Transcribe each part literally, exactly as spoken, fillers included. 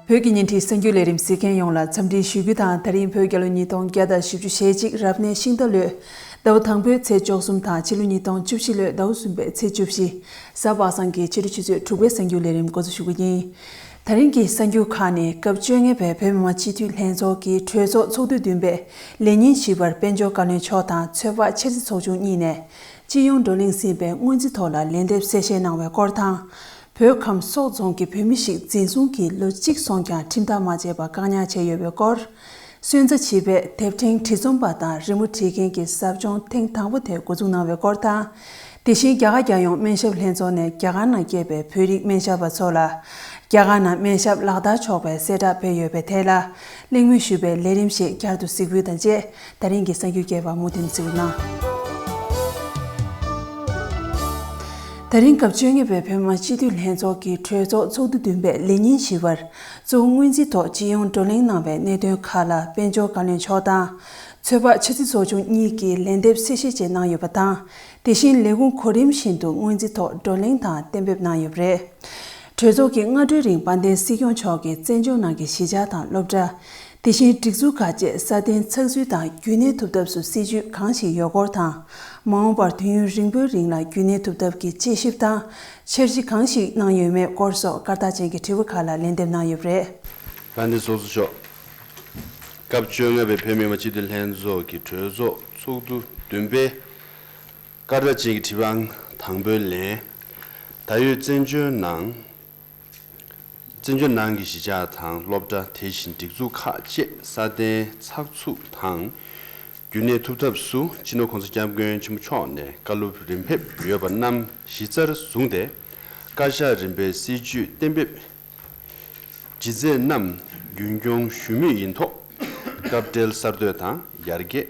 བོད་ཀྱི་ཉིན་བྲིས་གསར་འགྱུར་ལས་རིམ་གཟིགས་མཁན་ཡོངས་ལ་འཚམས་འདྲིའི་ཞུ་རྒྱུ་དང་། ད་རིང་བོད་རྒྱལ་ལོ་ཉིས་སྟོང་བརྒྱ་དང་བཞི་བཅུ་ཞེ་གཅིག་རབ་གནས་ཤིང་རྟ་ལོའི་ཟླ་བ་དང་པོའི་ཚེས་བཅུ་གསུམ་དང་། ཕྱི་ལོ་ཉིས་སྟོང་བཅུ་བཞི་ལོའི་ཟླ་བ་གསུམ་པའི་ཚེས་བཅུ་བཞི། གཟའ་པ་སངས་ཀྱི་ཕྱི་དྲོ་ཆུ་ཚོད་དྲུག་པའི་གསར་འགྱུར་ལས་རིམ་འགོ་འཛུགས་ཞུ་གི་ཡིན། ད་རིང་གི་གསར་འགྱུར་ཁག་ནི། སྐབས་བཅོ་ལྔ་པའི་བོད་མི་མང་སྤྱི་འཐུས་ལྷན་ཚོགས་ཀྱི་གྲོས་ཚོགས་ཚོགས་དུས་བདུན་པའི་ལས་ཉིན་བཞི་པར་དཔལ་འབྱོར་བཀའ་བློན་མཆོག་དང་། ཚོད་དཔག་འཆར་རྩིས་ཚོགས་ཆུང་གཉིས་ནས་སྤྱི་ཡོངས་བགྲོ་གླེང་ཟིན་པའི་སྔོན་རྩིས་ཐོག་ལ་ལན་འདེབས་གསལ་བཤད་གནང་བའི་སྐོར་དང་། བོད་ཁམས་སོག་རྫོང་གི་བོད་མི་ཞིག་འཛིན་བཟུང་གིས་ལོ་གཅིག་སོང་ཀྱང་ཁྲིམས་ཐག་མ་བཅད་པར་བཀག་ཉར་བྱས་ཡོད་པའི་སྐོར། སོན་རྩ་བྱིས་པའི་དེབ་ཕྲེང་བྲིས་རྩོམ་པ་དང་རི་མོ་བྲིས་མཁན་གྱི་ཟབ་སྦྱོང་ཐེངས་དང་པོ་དེ་འགོ་འཛུགས་གནང་བའི་སྐོར་དང་། དེ་བཞིན་རྒྱ་གར་རྒྱལ་ཡོངས་སྨན་ཞབས་ལྷན་ཚོགས་ནས་རྒྱ་གར་ནང་སྐྱེས་པའི་བོད་རིགས་སྨན་ཞབས་པ་ཚོ་ལ་རྒྱ་གར་ནང་སྨན་ཞབས་ལག་བསྟར་ཆོག་པའི་གསལ་བསྒྲགས་སྤེལ་ཡོད་པའི་ཐད་ལ་གླེང་མོལ་ཞུས་པའི་ལས་རིམ་ཞིག་བསྐྱར་དུ་གཟིགས་འབུལ་དང་བཅས་ད་རིང་གི་གསར་འགྱུར་རྒྱས་པ་མུ་མཐུད་གཟིགས་རོགས་གནང་། ད་རིང་སྐབས་བཅོ་ལྔ་པའི་བོད་མི་མང་སྤྱི་འཐུས་ལྷན་ཚོགས་ཀྱི་གྲོས་ཚོགས་ཚོགས་དུས་བདུན་པའི་ལས་ཉིན་བཞི་པར། གཙོ་བོ་སྔོན་རྩིས་ཐོག་སྤྱི་ཡོངས་བགྲོ་གླེང་གནང་བའི་གནད་དོན་ཁག་ལ་དཔལ་འབྱོར་བཀའ་བློན་མཆོག་དང་། ཚོད་དཔག་འཆར་རྩིས་ཚོགས་ཆུང་གཉིས་ཀྱིས་ལན་འདེབས་གསལ་བཤད་བཅས་གནང་ཡོད་པ་དང་། དེ་བཞིན་ལས་ཁུངས་གོ་རིམ་བཞིན་དུ་སྔོན་རྩིས་ཐོག་བགྲོ་གླེང་དང་གཏན་འབེབས་གནང་ཡོད་པ་རེད། གྲོས་ཚོགས་ཀྱི་སྔ་དྲོའི་རིང་དཔལ་ལྡན་སྲིད་སྐྱོང་མཆོག་གིས་བཙན་བྱོལ་ནང་གི་གཞིས་ཆགས་དང་སློབ་གྲྭ། དེ་བཞིན་སྒྲིག་འཛུགས་ཁག་བཅས་སྲ་བརྟན་ཚགས་ཚུད་དང་རྒྱུན་གནས་ཐུབ་ཐབས་སུ་སྲིད་ཇུས་གང་ཞིག་ཡོད་སྐོར་དང་། མ་འོངས་པར་དུས་ཡུན་རིང་པོའི་རིང་ལ་རྒྱུན་གནས་ཐུབ་ཐབས་ཀྱི་དཔྱད་ཞིབ་དང་། འཆར་གཞི་གང་ཞིག་གནང་ཡོད་མེད་སྐོར་སོགས་སྐར་རྟགས་ཅན་གྱི་དྲི་བ་ཁག་ལ་ལན་འདེབས་གནང་ཡོད་པ་རེད། དཔལ་ལྡན་ཚོགས་གཙོ་མཆོག་སྐབས་བཅོ་ལྔ་པའི་བོད་མི་མང་སྤྱི་འཐུས་ལྷན་ཚོགས་ཀྱི་གྲོས་ཚོགས་ཚོགས་དུས་བདུན་པའི་སྐར་རྟགས་ཅན་གྱི་དྲི་བ་དང་པོའི་ལན། ད་ཡོད་བཙན་བྱོལ་ནང་བཙན་བྱོལ་ནང་གི་གཞིས་ཆགས་དང་སློབ་གྲྭ། དེ་བཞིན་སྒྲིག་འཛུགས་ཁག་བཅས་སྲ་བརྟན་ཚགས་ཚུད་དང་རྒྱུན་གནས་ཐུབ་ཐབས་སུ་སྤྱི་ནོར་༸གོང་ས་༸སྐྱབས་མགོན་ཆེན་པོ་མཆོག་ནས་བཀའ་སློབ་རིམ་ཕེབས་ཡོད་པ་རྣམས་གཞི་རྩར་བཟུང་སྟེ། བཀའ་ཤག་རིམ་པའི་སྲིད་ཇུས་གཏན་འབེབས་གཞི་རྩ་རྣམས་རྒྱུན་སྐྱོང་ཞུ་མུས་ཡིན་ཐོག་སྐབས་འབྲེལ་གསར་གཏོད་དང་ཡར་རྒྱས།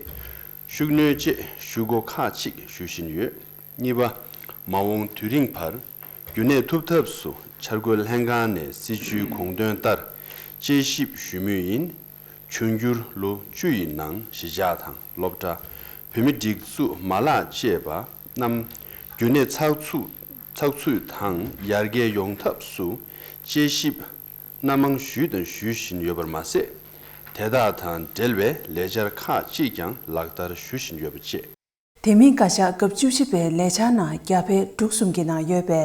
ཤུགས་སྣོན་བཅས་ཞུ་སྒོ་ཁག་ཅིག་ཞུ་བཞིན་ཡོད། གཉིས་པ། མ་འོངས་དུས་རིང་བར་རྒྱུན་གནས་ཐུབ་ཐབས་སུ་འཆར་འགོད་ལྷན་ཁང་ནས་སྲིད་ཇུས་དགོངས་དོན་ལྟར་དཔྱད་ཞིབ་ཞུ་མུས་ཡིན། འབྱུང་འགྱུར་ལོ་བཅུ་ཡི་ནང་གཞིས་ཆགས་དང་སློབ་གྲྭ། བོད་མིའི་སྒྲིག་འཛུགས་མ་ལག་བཅས་པ་རྣམས་རྒྱུན་གནས་ཚགས་ཚུད་ཚགས་ཚུད་དང་ཡར་རྒྱས་ཡོང་ཐབས་སུ་དཔྱད་ཞིབ་སྣ་མང་ཞུས་དང་ཞུ་བཞིན་ཡོད་པར་མ་ཟད། དེ་དག་དང་འབྲེལ་བའི་ལས་འཆར་ཁག་ཅིག་ཀྱང་ལག་བསྟར་ཞུ་བཞིན་ཡོད་པ་བཅས། དེ་མིན་བཀའ་ཤག་སྐབས་བཅུ་བཞི་པའི་ལས་འཆར་ནང་རྒྱ་བལ་འབྲུག་གསུམ་གྱི་ནང་ཡོད་པའི་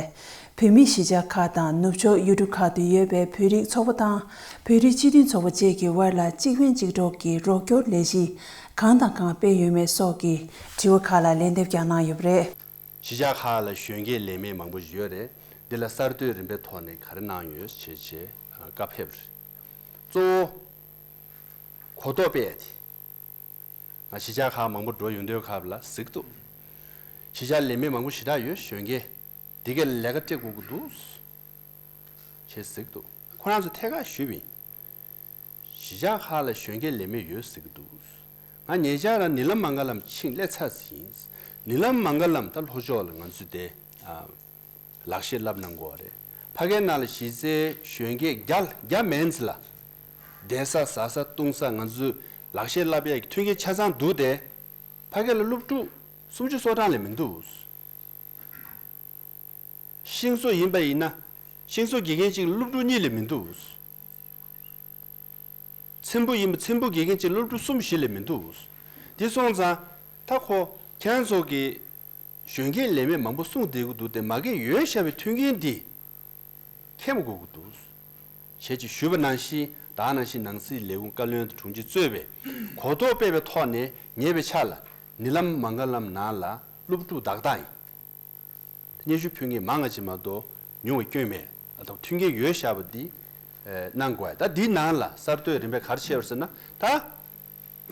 བོད་མིའི་གཞིས་ཆགས་ཁག་དང་ནུབ་ཕྱོགས་ཡུལ་གྲུ་ཁག་ཏུ་ཡོད་པའི་བོད་རིགས་ཚོགས་པ་དང་བོད་རིགས་སྤྱི་མཐུན་ཚོགས་པ་བཅས་ཀྱི་དབར་ལ་གཅིག་ཕན་གཅིག་གྲོགས་ཀྱི་རོགས་སྐྱོར་ལས་གཞི་གང་དང་གང་སྤེལ་ཡོད་མེད་སོགས་ཀྱི་དྲི་བ་ཁག་ལ་ལན་འདེབས་ཀྱང་གནང་ཡོད་པ་རེད། གཞིས་ཆགས་ཁག་ལ་གཞོན་སྐྱེས་ལས་མེད་མང་པོ་ཡོད་རེད། འདི་ལ་གསར་གཏོད་རིམ་པའི་ཐོག་ནས་ག་རེ་གནང་ཡོད་ཅེས་བྱས་བཀའ་ཕེབས་རེད། གཙོ་བོ་གོ་རྟོགས་སྤེལ་ཡ་དེ། ང་གཞིས་ཆགས་ཁག་མང་པོ་འགྲོ་ཡོང་དུས་སྐབས་ལ་གཟིགས་འདུག་གཞིས་ཆགས་ལས་མེད་མང་པོ་ཞེ་དྲག་ཡོད། གཞོན་སྐྱེས་དེ་གས་ལས་ཀ་སྤྲད་དགོས་ཀྱི་འདུག་ཅེས་གཟིགས་འདུག་ཁོ་རང་ཚོ་ཐད་ཀར་ཞུས་པ་ཡིན། གཞིས་ཆགས་ཁག་ལ་གཞོན་སྐྱེས་ལས་མེད་ཡོད་ཟེར་གྱི་འདུག་ང་ཉེ་ཆར་རང་ནི་ལམ་མང་ག་ལམ་ཕྱིན་སླེབས་ཚར་ཟིན། ནི་ལམ་མང་ག་ལམ་ད་ལྷོ་ཕྱོགས་ལ་ང་ཚོས་དེ་ཨ་ལག་ཤེས་བསླབ་གནང་དགོས་པ་རེད། ཕ་གའི་ནང་ལ་གཞི་རྩའི་གཞོན་སྐྱེས་བརྒྱ་བརྒྱ་མན་ཙམ་ལ་བསྡད་ས་ཟ་ས་བཏུང་ས་ང་ཚོས་ལག་ཤེས་བསླབ་ཡས་ཀྱི་མཐུན་རྐྱེན་ཆ་ཚང་འདུག་སྟེ། ཕ་གི་ལ་སློབ་ཕྲུག་སུམ་ཅུ་སོ་གྲངས་ལས་མི་འདུག་ཤིང་བཟོ་ཡིན་པ་ཡིན་ན་ཤིང་བཟོ་དགེ་རྒན་གཅིག་ལ་སློབ་ཕྲུག་གཉིས་ལས་མི་འདུག་ཚེམ་བུ་ཡིན་པ་ཚེམ་བུ་དགེ་རྒན་གཅིག་ལ་སློབ་ཕྲུག་གསུམ་བཞི་ལས་མི་འདུག་དེ་སོང་ཙང་ད་ཁོ་ཁྱེད་རང་ཚོ་གི་གཞོན་སྐྱེས་ལས་མེད་མང་པོ་གསུངས་བསྡད་ཀྱི་འདུག་སྟེ་མ་གི་ཡོད་བཞག་པའི་མཐུན་རྐྱེན་འདི་ཁྱེད་མ་དགོས་ཀྱི་འདུག་བྱས་ཅིག་ཞུས་པ་ནང་བཞིན་ད་ནང་བཞིན་ནང་སྲིད་ལས་ཁུངས་བཀའ་བློན་དང་དྲུང་ཆེ་གཙོས་པའི་གོ་རྟོགས་སྤེལ་བའི་ཐོག་ནས་ཉེ་བའི་ཆར་ལ་ནི་ལམ་མང་ག་ལམ་ནང་ལ་སློབ་ཕྲུག་བདག་བདག་ཡིན། སྙན་ཞུ་ཕུལ་མཁན་མང་ང་ཅིག་མ་གཏོགས་ཉུང་བ་སྐྱོན་མེད། ཨ་ད་མཐུན་རྐྱེན་ཡོད་བཞག་པ་འདི་གནང་དགོས། ད་འདིའི་ནང་ལ་གསར་གཏོད་རིམ་པས་ག་རེ་བྱས་པ་ཟེར་ན་ད་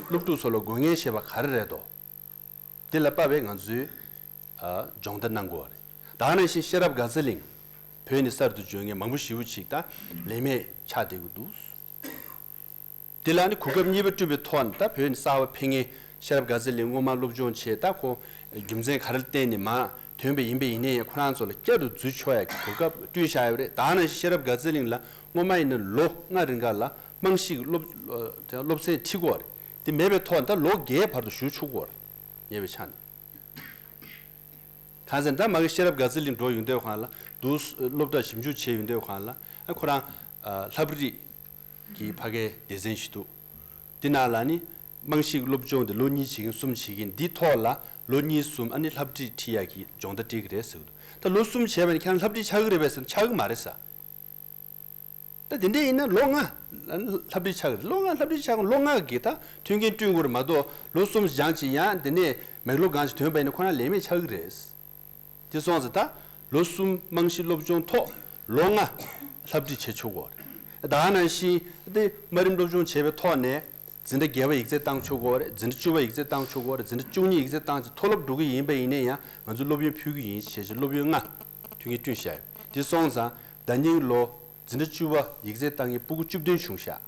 སློབ་ཕྲུག་ཚོ་ལ་དགོས་ངེས་བྱས་པ་ག་རེ་རེད་དོ། དེ་ལ་དཔག་པའི་ང་ཚོས་ཨ་སྦྱོང་བརྡར་གནང་དགོས་པ་རེད། ད་ག་ནང་བཞིན་ཤེས་རབ་དགའ་ཚལ་གླིང་། བོད་ནས་གསར་དུ་འབྱོར་མཁན་མང་པོ་ཞེ་པོ་ཅིག་ད་ལས་མེད་ཆགས་བསྡད་ཀྱི་འདུག་དེ་ལ་ནི་གོ་སྐབས་གཉིས་པ་བསྐྲུན་པའི་ཐོག་ནས་ད་བོད་ནས་གསར་པ་ཕེབས་མཁན་ཤེས་རབ་དགའ་ཚལ་གླིང་སྔོན་མ་སློབ་སྦྱོང་བྱས། ད་ཁོ་རྒྱུ་མཚན་ག་རེ་བརྟེན་ནས་མར་ཐོན་པ་ཡིན་པ་ཡིན་ནའི་ཁོ་རང་ཚོ་ལ་བསྐྱར་དུ་འཛུལ་ཆོག་ཡ་གི་གོ་སྐབས་བསྐྲུན་བཞག་ཡོད་རེད། ད་ག་ནང་བཞིན་ཤེས་རབ་དགའ་ཚལ་གླིང་ལ་སྔོན་མ་ཡིན་ན་ལོ་ལྔ་རིང་ག་ལ་རྨང་གཞི་གི་སློབ་སློབ་ཚན་ཁྲིད་དགོས་རེད། དེ་མེད་པའི་ཐོག་ནས་ད་ལོ་བརྒྱད་བར་དུ་ཞུགས་ཆོག་གི་རེད། ཉེ་བའི་ཆ་ནས། གང་ཟེར་ན་ད་མ་གི་ཤེས་རབ་དགའ་ཚལ་གླིང་འགྲོ་ཡོང་དུས་སྒང་ལ་འདུག་སློབ་གྲྭ་ཞིབ་འཇུག་བྱེད་ཡོང་དུས་སྒང་ལ་ཨ་ཁོ་རང་ཨ་ལྷ་བྲིས་ གི་ཕ་གའི་སྡེ་ཚན་ཞིག་འདུག་དེ་ནང་ལ་ནི་རྨང་གཞིའི་སློབ་སྦྱོང་དེ་ལོ་གཉིས་བྱེད་མཁན་གསུམ་བྱེད་མཁན་འདི་ཐོག་ལ་ལོ་གཉིས་གསུམ་ཨ་ནི་ལྷ་བྲིས་ཁྲིད་ཡག་གི་སྦྱོང་བརྡར་སྤྲད་ཀྱི་རེད་ཟེར་གི་འདུག་ད་ལོ་གསུམ་བྱས་པ་ནི་ཁྱེད་རང་ལྷ་བྲིས་ཆགས་ཀྱི་རེད་པས་ཟེར་ན་ཆགས་ཀྱི་མ་རེད་ས། ད་དེ་འདྲ་ཡིན་ན་ལོ་ལྔ་ལྷ་བྲིས་ཆགས་ཀྱི་རེད། ལོ་ལྔ་ལྷ་བྲིས་ཆགས་ཀྱི་ལོ་ལྔ་གི་ད་མཐུན་རྐྱེན་བསྐྲུན་དགོས་རེད་མ་གཏོགས་ལོ་གསུམ་སྦྱངས་ཅིག་ཡང་དེ་ནས་མེག་ལོར་གང་ཞིག་ཐོན་པ་ཡིན་ན་ཁོ་རང་ལས་མེད་ཆགས་ཀྱི་རེད། དེ་སོང་ཙང་ད་ལོ་གསུམ་རྨང་གཞི་སློབ་སྦྱོང་ཐོག་ལོ་ལྔ་ལྷ་བྲིས་བྱེད་ཆོག་གོ་རེད། ད་ག་ནང་བཞིན་དེ་དམའ་རིམ་སློབ་སྦྱོང་བྱས་པའི་ཐོག་ནས་འཛིན་གྲྭ་བརྒྱད་པ་ཡིག་ཚད་བཏང་ཆོག་གོ་རེད། འཛིན་གྲྭ་བཅུ་པ་ཡིག་ཚད་བཏང་ཆོག་གོ་རེད། འཛིན་གྲྭ་བཅུ་གཉིས་ཡིག་ཚད་བཏང་ཅིག་མཐོ་སློབ་འགྲོ་གི་ཡིན་པ་ཡིན་ན་ཡང་ང་ཚོ་སློབ་ཡོན་ཕུལ་གི་ཡིན་ཞེས་བྱས་སློབ་ཡོན་ལྔ་མཐུན་རྐྱེན་བསྐྲུན་བཞག་ཡོད། དེ་སོང་ཙང་ཟླ་ཉིན་ལོ་འཛིན་གྲྭ་བཅུ་པ་ཡིག་ཚད་བཏང་མཁན་སྤུ་གུ་བཅུ་བདུན་བྱུང་ཤག་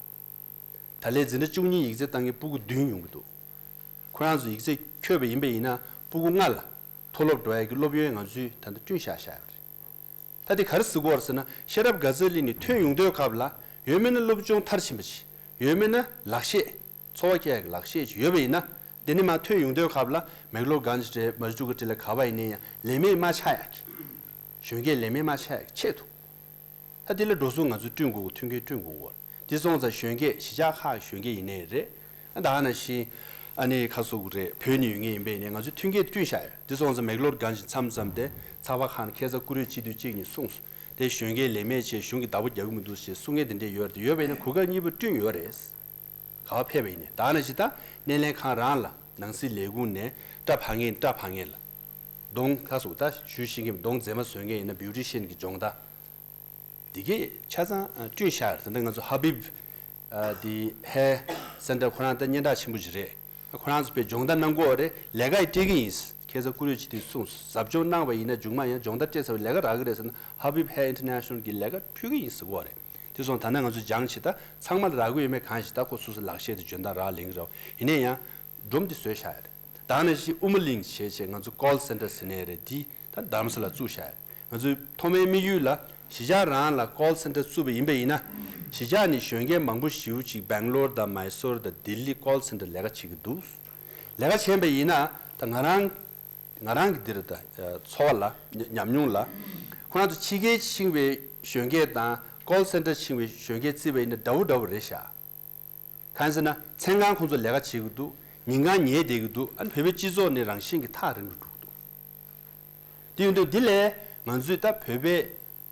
ད་ལན་འཛིན་གྲྭ་བཅུ་གཉིས་ཡིག་ཚད་བཏང་མཁན་སྤུ་གུ་བདུན་ཡོང་གི་འདུག་ཁོ་རང་ཚོ་ཡིག་ཚད་འཁྱོལ་བ་ཡིན་པ་ཡིན་ན་སྤུ་གུ་ལྔ་ལ་མཐོ་སློབ་འགྲོ་ཡག་གི་སློབ་ཡོན་ང་ཚོས་ད་ལྟ་བསྐྲུན་བཞག་བཞག་ཡོད་རེད། ད་དེ་ག་རེ་ཟེར་གྱི་ཡོད་རེད་ཟེར་ན་ཤེས་རབ་དགའ་ཚལ་གླིང་ནས་ཐོན་ཡོང་དུས་སྐབས་ལ་ཡོད་མེད་ན་སློབ་སྦྱོང་མཐར་ཕྱིན་པ་ཅིག་ཡོད་མེད་ན་ལག་ཤེས་འཚོ་བ་སྐྱེལ་ཡག་གི་ལག་ཤེས་ཅིག་ཡོད་པ་ཡིན་ན་དེ་ནས་མར་ཐོན་ཡོང་དུས་སྐབས་ལ་མེག་ལོར་གྷན་ཇི་རེད་མ་ཅུ་ག་རེད་ལ་ག་པར་ཡིན་ན་ཡང་ལས་མེད་མ་ཆགས་ཡག་གི་གཞོན་སྐྱེས་ལས་མེད་མ་ཆགས་ཡག་གི་ཆེད་དུ། ད་དེ་ལ་འགྲོ་སོང་ང་ཚོས་བསྐྲུན་དགོས་ཀྱི་མཐུན་རྐྱེན་བསྐྲུན་དགོས་ཀྱི་ཡོད་རེད། དེ་སོང་ཙང་གཞོན་སྐྱེས་གཞིས་ཆགས་ཁག་གི་གཞོན་སྐྱེས་ཡིན་ནའི་རེད། ད་ག་ནང་བཞིན་ཨ་ནི་ཁ་སོ་གི་རེད་བོད་ནས་ཡོད་མཁན་ཡིན་པས་ནས་ང་ཚོས་མཐུན་རྐྱེན་བསྐྲུན་བཞག་ཡོད། དེ་སོང་ཙང་མེག་ལོར་གྷན་ཇི་མཚམས་མཚམས་དེ་ཚགས་པར་ཁག་ནས་ཁ་སང་བཀུར་འོས་སྤྱི་འཐུས་གཅིག་ནས་གསུངས་སོང་། དེ་གཞོན་སྐྱེས་ལས་མེད་བྱས་གཞུང་གིས་བདག་པོ་རྒྱག་གི་མི་འདུག་ཞེས་གསུང་མཁན་དེ་འདྲས་ཡོད་རེད། ཡོད་པས་ན་གོ་སྐབས་གཉིས་པ་བསྐྲུན་ཡོད་རེད། ག་པར་ཕེབས་པ་ཡིན་ནའི་ད་ནང་བཞིན་ད་སྣེ་ལེན་ཁང་རང་ལ་ནང་སྲིད་ལས་ཁུངས་ནས་སྐྲ་ཕར་ངེས་སྐྲ་ཕར་ངེས་ལ། གདོང་ཁ་སོ་ད་ཞུ་ཤེས་མཁན་གདོང་མཛེས་མ་བཟོ་མཁན་ཡིན་ན་བིའུ་ཊི་ཤན་གྱི་སྦྱོང་བརྡར། འདི་གས་ཆ་ཚང་བསྐྲུན་བཞག་ཡོད་རེད། ད་ལྟ་ང་ཚོ་ཧ་བིབ་འདི་ཧེ་སེན་ཊར་ཁོ་རང་ད་སྙན་གྲགས་ཆེན་པོ་ཞིག་རེད། ཁོ་རང་ཚོ་དཔེ་སྦྱོང་བརྡར་གནང་གི་ཡོད་རེད། ལས་ཀ་ཡི་སྤྲད་ཀྱི་ཡིན། ཁ་སང་བཀུར་འོས་སྤྱི་འཐུས་གསུངས་སོང་། ཟབ་སྦྱོང་གནང་བ་ཡིན་ན་མཇུག་མ་ཡང་སྦྱོང་བརྡར་སྤྲད་ཚར་བའི་ལས་ཀ་རག་གི་རེད་ཟེར་ན་ཧ་བིབ་ཧེ་ཨིན་ཊར་ནེ་ཤ་ནལ་གྱི་ལས་ཀ་ཕུལ་གྱི་ཡིན་ཟེར་གྱི་ཡོད་རེད། དེ་སོང་ད་ནང་ང་ཚོ་སྦྱང་བྱེད་ད་ཚང་མ་ལ་རག་གི་ཡོད་མེད་གང་ཞིག་ད་ཁོ་སོ་སོ་ལག་ཤེས་དེ་འཇོན་ཐང་རག་ལེན་གྱི་རེད། ཡིན་ན་ཡང་སྒྲོམ་འདི་བཟོས་བཞག་ཡོད་རེད། ད་ནང་བཞིན་ཨུ་མ་ལིང་བྱས་བྱས་ང་ཚོ་ཀོལ་སེན་ཊར་ཟེར་ནའི་རེད། འདི་ད་རྡ་རམ་ས་ལ་བཙུགས་བཞག་ཡོད་རེད། ང་ཚོའི་ཐོག་མའི་དམིགས་ཡུལ་ལ་གཞིས་ཆགས་རང་ལ་ཀོལ་སེན་ཊར་བཙུགས་པ་ཡིན་པ་ཡིན་ན་གཞིས་ཆགས་ནས་གཞོན་སྐྱེས་མང་པོ་ཞེ་པོ་ཅིག་སྦེང་ལོར་དང་མའི་སོར་དང་ལྡི་ལི་ཀོལ་སེན་ཊར་ལས་ཀ་བྱེད་ཀྱི་འདུག་ལས་ཀ་བྱས་པ་ཡིན་ན་ད་ང་རང་ང་རང་གི་འདིར་ད་འཚོ་བ་ལ་ཉམས་མྱོང་ལ་ཁོ་རང་ཚོ་ཕྱི་རྒྱལ་ཕྱིན་པའི་གཞོན་སྐྱེས་དང་ཀོལ་སེན་ཊར་ཕྱིན་པའི་གཞོན་སྐྱེས་བརྩིས་པ་ཡིན་ན་འདྲ་བོ་འདྲ་བོ་རེད་ཤག་གང་ཟེར་ན་མཚན་གང་ཁོང་ཚོ་ལས་ཀ་བྱེད་ཀྱི་འདུག་ཉིན་གང་ཉལ་བསྡད་ཀྱི་འདུག་ཨ་ནི་བོད་པའི་སྤྱི་ཚོགས་ནི་རང་བཞིན་གྱིས་ཐག་རིང་རུ་འགྲོ་གི་འདུག་དེ་ཡིན་དུས་འདི་ལས་ང་ཚོས་ད་བོད་པའི་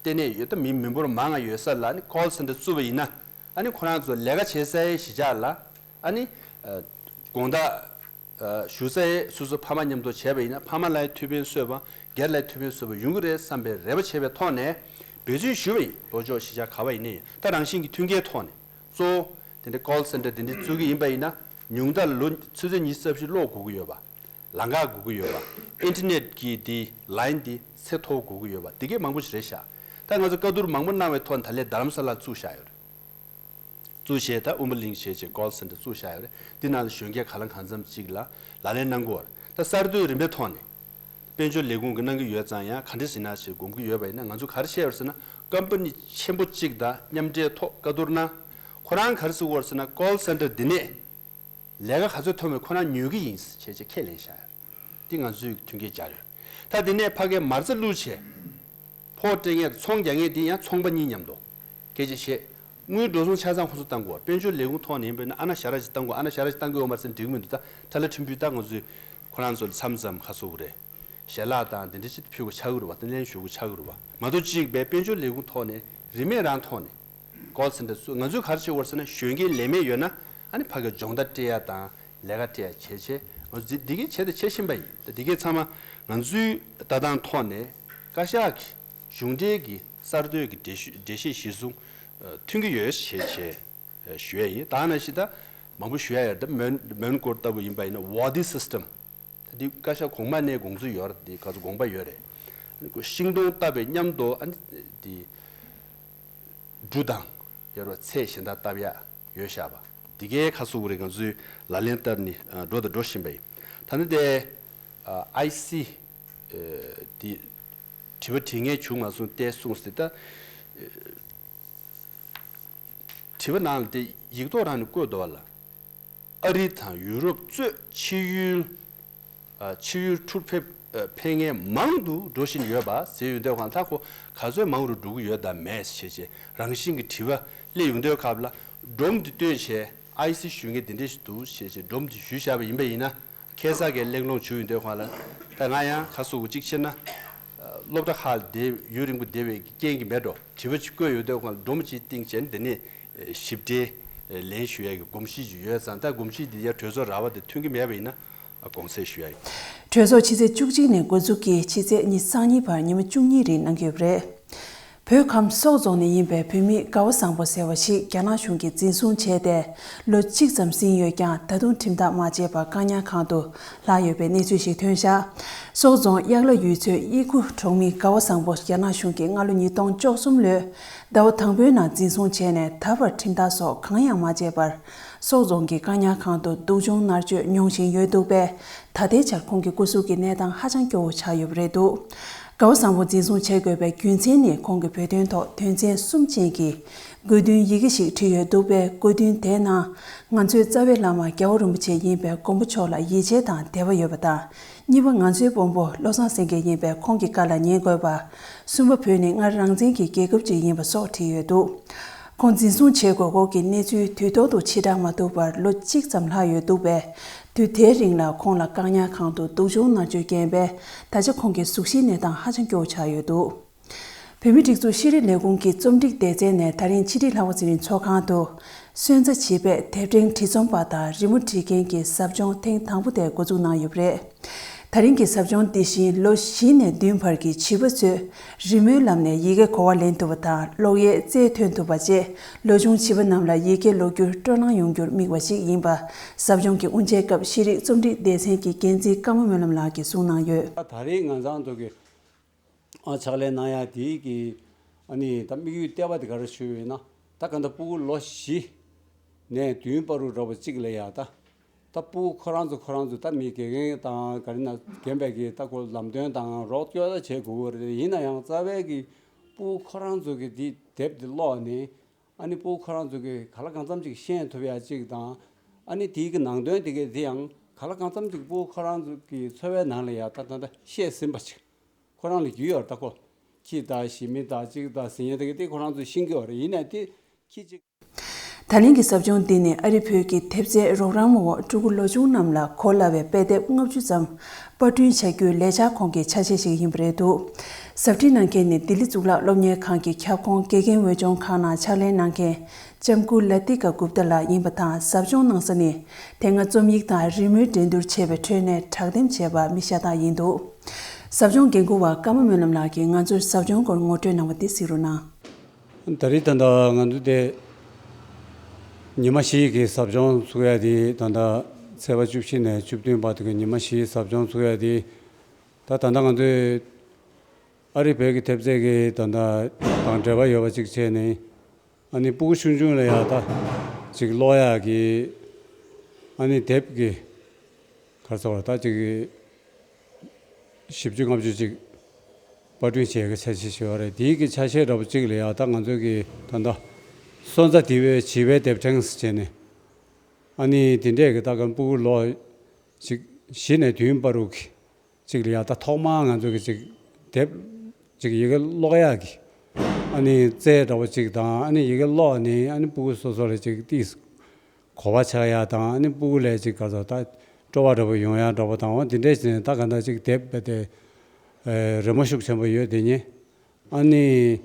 ལྟེ་གནས་ཡོད་ད་མི་མི་འབོར་མང་ང་ཡོད་ས་ལ་ནི་ཀོལ་སེན་ཊར་བཙུགས་པ་ཡིན་ན་ཨ་ནི་ཁོ་རང་ཚོ་ལས་ཀ་བྱེད་སའི་གཞིས་ཆགས་ལ་ཨ་ནི་དགོང་དག་ཨ་བཞུགས་སའི་སོ་སོ་ཕ་མ་མཉམ་དུ་བྱས་པ་ཡིན་ན་ཕ་མ་ལ་ཡང་ཐུགས་ཕན་གསོས་པ་སྒེར་ལ་ཡང་ཐུགས་ཕན་གསོས་པ་ཡོང་གི་རེད་བསམ་པའི་རེ་བ་བྱས་པའི་ཐོག་ནས་འབད་བརྩོན་ཞུས་པ་ཡིན། ལྷོ་ཕྱོགས་གཞིས་ཆགས་ག་པར་ཡིན་ནའི་ད་རང་བཞིན་གྱི་མཐུན་རྐྱེན་ཐོག་ནས་གཙོ་བོ་དེ་འདྲའི་ཀོལ་སེན་ཊར་དེ་འདྲའི་བཙུགས་ཀྱི་ཡིན་པ་ཡིན་ན་ཉུང་མཐར་ལོ་ཆུ་ཚོད་ཉི་ཤུ་རྩ་བཞི་གློག་དགོས་ཀྱི་ཡོད་པ། ལམ་ཁ་དགོས་ཀྱི་ཡོད་པ། ཨིན་ཊར་ནེཊ་ཀྱི་དེ་ལའིན་དེ་ཚད་མཐོ་དགོས་ཀྱི་ཡོད་པ་དེ་གས་མང་པོ་ཞིག་རེད་ཤག་ད་ང་ཚོ་བཀའ་བསྡུར་མང་པོ་གནང་བའི་ཐོག་ནས་ད་ལན་རྡ་རམ་ས་ལར་བཙུགས་བཞག་ཡོད་རེད། བཙུགས་བྱས་ད་ཨུ་མ་གླིང་བྱས་བྱས་ཀོལ་སེན་ཊར་བཙུགས་བཞག་ཡོད་རེད། འདི་ནང་ལ་གཞོན་སྐྱེས་ག་ལ་གང་འཚམ་ཅིག་ལ་ལག་ལེན་གནང་གི་ཡོད་རེད། ད་གསར་གཏོད་རིམ་པའི་ཐོག་ནས་དཔལ་འབྱོར་ལས་ཁུངས་ཀྱིས་གནང་གི་ཡོད་ཙང་ཡང་ག་འདྲ་ཞིག་ན་ཞེས་དགོངས་ཀྱི་ཡོད་པ་ཡིན་ན་ང་ཚོས་ག་རེ་བཤད་ཡོད་ཟེར་ན་ཀམ་པ་ནི་ཆེན་པོ་གཅིག་དང་མཉམ་འབྲེལ་ཐོག་བཀའ་བསྡུར་གནང་། ཁོ་རང་ག་རེ་ཟེར་གྱི་ཡོད་ཟེར་ན་ཀོལ་སེན་ཊར་འདི་ནས་ལས་ཀ་ག་ཚོད་ཐོབ་མིན་ཁོ་རང་ཉོ་གི་ཡིན་ཞེས་བྱས་ཁས་ལེན་བཞག་ཡོད། འདི་ང་ཚོས་མཐུན་རྐྱེན་སྦྱར་ཡོད། ད་འདི་ནས་ཕ་གིར་མ་རྩ་བླུགས་བྱས་ཕོགས་སྤྲད་མཁན་དང་ཚོང་རྒྱག་མཁན་འདི་ཡང་ཚོང་པ་གཉིས་མཉམ་དུ་སྐད་ཆ་བཤད། དངུལ་འགྲོ་སོང་ཆ་ཚང་ཁོ་ཚོ་བཏང་དགོས། དཔལ་འབྱོར་ལས་ཁུངས་ཐོག་ནས་ཡིན་པས་ན་ཨ་ན་ཞ་ར་ཅིག་བཏང་དགོས། ཨ་ན་ཞ་ར་ཅིག་བཏང་གི་ཡོད་མ་རེད་ཟེར་འགྲིག་མི་འདུག་ད་ཁྲ་ལ་ཁྲིམས་དཔོན་ད་ང་ཚོས་ཁོ་རང་ཚོ་ལ་མཚམས་མཚམས་ཁ་གསོ་གི་རེད། ཞལ་ལག་དང་འདི་འདྲ་ཅིག་ཕུལ་དགོས་ཆགས་ཀྱི་རེད་བ། ད་ལན་ཞུ་དགོས་ཆགས་ཀྱི་རེད་བ། མ་གཏོགས་གཅིག་པའི་དཔལ་འབྱོར་ལས་ཁུངས་ཐོག་ནས་རིན་མེད་རང་ཐོག་ནས་ཀོལ་སེན་ཊར་བཙུགས། ང་ཚོས་ག་རེ་བྱེད་དགོས་རེད་ཟེར་ན་གཞོན་སྐྱེས་ལས་མེད་ཡོད་ན་ཨ་ནི་ཕ་གིར་སྦྱོང་བརྡར་སྤྲད་ཡ་དང་ལས་ཀ་སྤྲད་ཡ་བྱས་བྱས་ང་ཚོས་འདི་གས་བྱས་དང་བྱེད་བཞིན་པ་ཡིན། ད་འདི་གས་ཚང་མ་ང་ཚོའི་ལྟ་སྟངས་ཐོག་ནས་བཀའ་ཤག་གི་གཞུང་འབྲེལ་གྱི་གསར་གཏོད་ཀྱི་འགྲེལ་བཤད་འགྲེལ་བཤད་གཞིར་བཟུང་མཐུན་གྱི་ཡོད་ཞེས་བྱས་ཞུ་ཡ་ཡིན། ད་ནང་བཞིན་ད་མང་པོ་ཞུ་ཡ་ཡོད། ད་མོན་མོན་གོར་ལྟ་བུ་ཡིན་པ་ཡིན་ན་ཝ་དི་སིས་ཊམ། ད་འདི་བཀའ་ཤག་གོང་མ་ནས་དགོངས་ཚུལ་ཡོད་རེད། འདི་ག་ཚོད་དགོངས་པ་ཡོད་རེད། ཤིང་སྡོང་བཏབ་པའི་མཉམ་དུ་ཨ་ནི་འདི་འབྲུ་དང་ཡོད་རེད་བ། ཚལ་གཞན་དག་བཏབ་ཡ་ཡོད་ཤག་པ། འདི་གའི་ཁ་གསོ་རེད། ང་ཚོས་ལག་ལེན་བསྟར་ནས་འགྲོ་དང་འགྲོ་བཞིན་པ་ཡིན། ད་ནི་དེ་ཨའི་སི་འདི་དྲི་བ་དྲི་མཁན་བྱུང་མ་སོང་སྟེ་གསུངས་ཏེ་ད། དྲི་བ་ནང་ལ་དེ་ཡིག་ཐོག་རང་ནས་བཀོད་འདུག་བ་ལ། ཨ་རི་དང་ཡུ་རོབ་གཙོས་ཕྱི་ཡུལ་ཨ་ཕྱི་ཡུལ་འཁྲུག་ཕེབས་ཨ་ཕེབས་མཁན་མང་དུ་འགྲོ་བཞིན་ཡོད་པ་ཟེར་ཡོང་དུས་གང་ལྟར་ཁོ་ག་ཚོད་མང་རུ་འགྲོ་གི་ཡོད་དམ་མེད་ཞེས་བྱས་རང་བཞིན་གྱི་དྲི་བ་སླེབས་ཡོང་དུས་སྐབས་ལ་ སྒྲོམ་འདི་བཏོན་བྱས་ཨའི་སི་ཞུ་མཁན་འདི་འདྲས་ཞིག་འདུག་ཞེས་བྱས་སྒྲོམ་འདི་ཞུས་བཞག་པ་ཡིན་པ་ཡིན་ན། ཁ་སང་གི་གླེང་སློང་བྱུང་ཡོད་དུས་སྒང་ལ། ད་ང་ཡང་ཁ་སོ་གཅིག་བྱས་ན། སློབ་གྲྭ་ཁག་ལ་བསྡད་ཡུན་རིང་པོ་བསྡད་པའི་རྐྱེན་གྱིས་མེད་འགྲོ། དྲི་བ་ཅིག་བཀོད་ཡོད་དུས་སྒང་ལ་སྒྲོམ་ཅིག་བཏིང་བྱས་ནས་འདི་ནས་ཞིབ་ཕྲའི་ལན་ཞུ་ཡ་གི་གོམས་གཤིས་ཅིག་ཡོད་ཙང་། ད་གོམས་གཤིས་འདི་ཡ་གྲོས་ཚོགས་ར་བ་དེ་མཐུན་གྱི་མེད་པ་ཡིན་ན། དགོངས་སེལ་ཞུ་ཡ་ཡིན། གྲོས་ཚོགས་ཕྱི་ཚེས་བཅུ་གཅིག་ནས་འགོ་འཛུགས་ཀྱིས་ཕྱི་ཚེས་ཉི་ཤུ་རྩ་གཉིས་བར་ཉི་མ་བཅུ་གཉིས་རིང་གནང་གི་ཡོད་པ་རེད། བོད་ཁམས་སོག་རྫོང་ནས་ཡིན་པའི་བོད་མི་དགའ་བ་བཟང་པོ་ཟེར་བ་ཞིག་རྒྱ་ནག་གཞུང་གིས་འཛིན་བཟུང་བྱས་ཏེ་ལོ་གཅིག་ཙམ་ཟིན་ཡོད་ཀྱང་། ད་དུང་ཁྲིམས་ཐག་མ་བཅད་པར་བཀག་ཉར་ཁང་དུ་ལྷག་ཡོད་པའི་གནས་ཚུལ་ཞིག་ཐོན་བཞག། སོག་རྫོང་གཡག་ལ་ཡུལ་ཚོའི་གཡི་ཁུ་གྲོང་མི་དགའ་བ་བཟང་པོ་རྒྱ་ནག་གཞུང་གིས་སྔ་ལོ་ཉིས་སྟོང་བཅུ་གསུམ་ལོའི་ཟླ་བ་དང་པོའི་ནང་འཛིན་བཟུང་བྱས་ནས་ད་བར་ཁྲིམས་ཐག་སོགས་གང་ཡང་མ་བཅད་པར། སོག་རྫོང་གི་བཀག་ཉར་ཁང་དུ་སྡུག་སྦྱོང་མནར་གཅོད་མྱོང་བཞིན་ཡོད་འདུག་པས། ད་ལྟའི་ཆར་ཁོང་གི་སྐུ་གཟུགས་ཀྱི་གནས་སྟངས་ཧ་ཅང་སྐྱོ་བོ་ཆགས་ཡོད་པ་རེད་འདུག། དགའ་བ་བཟང་པོ་འཛིན་བཟུང་བྱེད་དགོས་པའི་རྒྱུ་མཚན་ནི། ཁོང་གིས་བོད་དོན་ཐོག་དོན་ཚན་གསུམ་ཅན་གྱི་དགོས་འདུན་ཡི་གེ་ཞིག་བྲིས་ཡོད་འདུག་པས། དགོས་འདུན་དེའི་ནང་ང་ཚོའི་རྩ་བའི་བླ་མ་རྒྱལ་བ་རིན་པོ་ཆེ་ཡིན་པའི་མགོན་པོ་མཆོག་ལ་ཡིད་ཆེས་དང་དད་པ་ཡོད་པ་དང་། གཉིས་པ། ང་ཚོའི་དཔོན་པོ་བློ་བཟང་སེང་གེ་ཡིན་པས་ཁོང་གི་བཀའ་ལ་ཉན་དགོས་པ། གསུམ་པ། བོད་ནི་སྔར་རང་བཙན་གྱི་རྒྱལ་ཁབ་ཅིག་ཡིན་པ་སོགས་བྲིས་ཡོད་འདུག། ཁོང་འཛིན་བཟུང་བྱེད་དགོས་སྐོར་གྱི་གནས་ཚུལ་དུས་ཐོག་ཏུ་ཕྱིར་བསྒྲགས་མ་ཐུབ་པར་ལོ་གཅིག་ཙམ་ལྷག་ཡོད་འདུག་པས། དུས་དེའི་རིང་ལ་ཁོང་ལ་བཀག་ཉར་ཁང་དུ་སྡུག་སྦྱོང་མནར་གཅོད་བརྒྱབ་པས། ད་ཆ་ཁོང་གི་གཟུགས་གཞིའི་གནས་སྟངས་ཧ་ཅང་སྐྱོ་བོ་ཆགས་ཡོད་འདུག། བོད་མིའི་སྒྲིག་འཛུགས་ཤེས་རིག་ལས་ཁུངས་ཀྱི་རྩོམ་སྒྲིག་སྡེ་ཚན་ནས་ད་རིང་ཕྱི་དྲིལ་ལྷག་པ་ཚེ་རིང་ཚོགས་ཁང་དུ། སོན་རྩ་བྱིས་པའི་དེབ་ཕྲེང་བྲིས་རྩོམ་པ་དང་རི་མོ་འབྲི་མཁན་གྱི་ཟབ་སྦྱོང་ཐེངས་དང་པོ་དེ་འགོ་འཛུགས་གནང་ཡོད་པ་རེད། ད་རིང་གི་ཟབ་སྦྱོང་འདི་བཞིན་ལོ་བཞི་ནས་བདུན་བར་གྱི་བྱིས་པ་ཚོས་རི་མོའི་ལམ་ནས་ཡི་གེ་གོ་བ་ལེན་ཐུབ་པ་དང་། ཀློག་ཡས་རྩལ་ཐོན་ཐུབ་པ་བཅས། ལོ་ཆུང་བྱིས་པ་རྣམས་ལ་ཡི་གེ་ཀློག་རྒྱུར་སྤྲོ་སྣང་ཡོང་རྒྱུར་དམིགས་པ་ཞིག་ཡིན་པ། ཟབ་སྦྱོང་གི་དབུ་འབྱེད་སྐབས་ཤེས་རིག་རྩོམ་སྒྲིག་སྡེ་ཚན་གྱི་འགན་འཛིན་ཀརྨ་སྨོན་ལམ་ལགས་ཀྱིས་གསུངས་གནང་ཡོད། ད་རེས་ང་ཚང་ཚོ་གི་ཨ་ཕྱག་ལས་གནང་ཡ་དེའི་གི་ཨ་ནི་ད་དམིགས་ཡུལ་ལྟེ་བ་དེ་ག་རེ་ཞུ་ཡོད་ན། ད་ག་འདྲ་སྤུ་གུ་ལོ་བཞི་ནས་བདུན་བར་དུ་འགྲོ་བ་གཅིག་ལ་ཡ། ད་ད་སྤུ་གུ་ཁོ་རང་ཚོ་ཁོ་རང་ཚོ་ད་མི་དགེ་རྒན་དང་ག་རེ་ན་རྒན་པའི་གི་ད་ཁོ་ལམ་སྟོན་དང་རོགས་སྐྱོར་ད་བྱེད་དགོས་རེད། ཡིན་ན་ཡང་རྩ་བའི་གི་སྤུ་གུ་ཁོ་རང་ཚོ་གི་དེ་དེབ་དེ་ཀློག་ནས། ཨ་ནི་སྤུ་གུ་ཁོ་རང་ཚོ་གི་ག་ལ་གང་འཚམ་ཅིག་ཤེས་ཐུབ་ཡ་གཅིག་དང་། ཨ་ནི་དེའི་གི་ནང་དོན་དེ་གའི་དེ་ཡང་ག་ལ་གང་འཚམ་ཅིག་སྤུ་གུ་ཁོ་རང་ཚོ་གི་འཚོ་བའི་ནང་ལ་ཡ་ད་ད་ད་ཤེས་ཟིན་པ་ཅིག་ཁོ་རང་ལ་རྒྱུས་ཡོད་རེད། ད་ཁོ་ཁྱི་དང་ཞི་མི་དང་གཅིག་དང་ཟེར་མཁན་དེ་གི་དེ་ཁོ་རང་ཚོ་ཤེས་ཀྱི་ཡོད་རེད། ཡིན་ནའི་དེ་ཁྱི་གཅིག། ད་ལན་གྱི་ཟབ་སྦྱོང་འདི་ནི་ཨ་རི་བོད་ཀྱི་དེབ་རྩེད་རོགས་རམ་འོག་ཕྲུ་གུ་ལོ་ཆུང་རྣམས་ལ་གོ་སླ་བའི་དཔེ་དེབ་ལྔ་བཅུ་ཙམ་པར་སྐྲུན་བྱ་རྒྱུའི་ལས་འཆར་ཁོངས་ཀྱི་ཆ་ཤས་ཤིག་ཡིན་པ་རེད་འདུག། ཟབ་ཁྲིད་གནང་མཁན་ནི་ལྡི་ལི་གཙུག་ལག་སློབ་གཉེར་ཁང་གི་ཁྱབ་ཁོངས་དགེ་རྒན་འོས་སྦྱོང་ཁང་ནང་ཕྱག་ལས་གནང་མཁན་ལྕམ་སྐུ་ལ་ཏི་ཀ་གུབ་ཏ་ལགས་ཡིན་པ་དང་། ཟབ་སྦྱོང་གནང་ས་ནི་དེ་སྔ་རྩོམ་ཡིག་དང་རི་མོའི་འགྲན་བསྡུར་བྱས་པའི་ཁྲོད་ནས་དྲག་འདེམས་བྱས་པ་མི་ཤ་སྟག་ཡིན་འདུག། ཟབ་སྦྱོང་འགན་འཁུར་བ་ཀརྨ་སྨོན་ལམ་ལགས་ཀྱིས་ང་ཚོར་ཟབ་སྦྱོང་སྐོར་ངོ་སྤྲོད་གནང་བ་འདི་གཟིགས་རོགས་གནང་། ད་རེས་ད་ལྟ་ང་ཚོ་དེ་ཉི་མ་བཞི་ཡི་གི་ཟབ་སྦྱོང་ཚུགས་ཡ་དེ། ད་ལྟ་ཚེས་པ་བཅུ་བཞི་ནས་བཅུ་བདུན་བར་དུ་གི་ཉི་མ་བཞིའི་ཟབ་སྦྱོང་ཚུགས་ཡ་དེ། ད་ད་ལྟ་ང་ཚོས་ཨ་རི་བོད་ཀྱི་ཐེབས་རྩ་གི་ད་ལྟ་དང་འབྲེལ་བ་ཡོད་པ་ཅིག་བྱས་ནས། ཨ་ནི་སྤུ་གུ་ཆུང་ཆུང་ལ་ཡ་ད་ཅིག་ཀློག་ཡག་གི་ཨ་ནི་དེབ་ཀྱི་ག་རེ་ཟེར་བ་ད་ཅིག་བཞི་བཅུ་ལྔ་བཅུ་ཅིག་པར་སྐྲུན་བྱེད་ཀྱི་ཆ་ཤས་ཤིག་ཡོད་རེད། དེའི་གི་ཆ་ཤས་འདྲ་པོ་ཅིག་ལ་ཡ་ད་ང་ཚོ་གི་ད་ལྟ་སོན་རྩ་དེ་བའི་བྱིས་པའི་དེབ་ཕྲེང་ཟེར་བྱས་ནས། ཨ་ནི་དེ་འདྲས་ཀྱི་ད་ག་སྤུ་གུ་ལོ་ཅིག་བཞི་ནས་བདུན་བར་དུ་གི་ཅིག་ལ་ཡ་ད་ཐོག་མར་ང་ཚོ་གི་ཅིག་དེབ་ཅིག་ཡི་གེ་ཀློག་ཡག་གི་ཨ་ནི་རྩལ་འདྲ་པོ་ཅིག་དང་། ཨ་ནི་ཡི་གེ་ཀློག་ནས་ཨ་ནི་སྤུ་གུ་སོ་སོ་ལ་ཅིག་ཏིས་གོ་བ་ཆགས་ཡག་དང་། ཨ་ནི་སྤུ་གུ་ལ་ཅིག་ག་ཚོད་ད་སྤྲོ་བ་འདྲ་པོ་ཡོང་ཡག་འདྲ་པོ་དང་། འོ་དེ་འདྲས་ཟེར་ནས་ད་ག་འདྲ་ཅིག་དེབ་དཔེ་དེ་རི་མོ་ཤུགས་ཆེན་པོ་ཡོད་དེ་ཉིད། ཨ་ནི་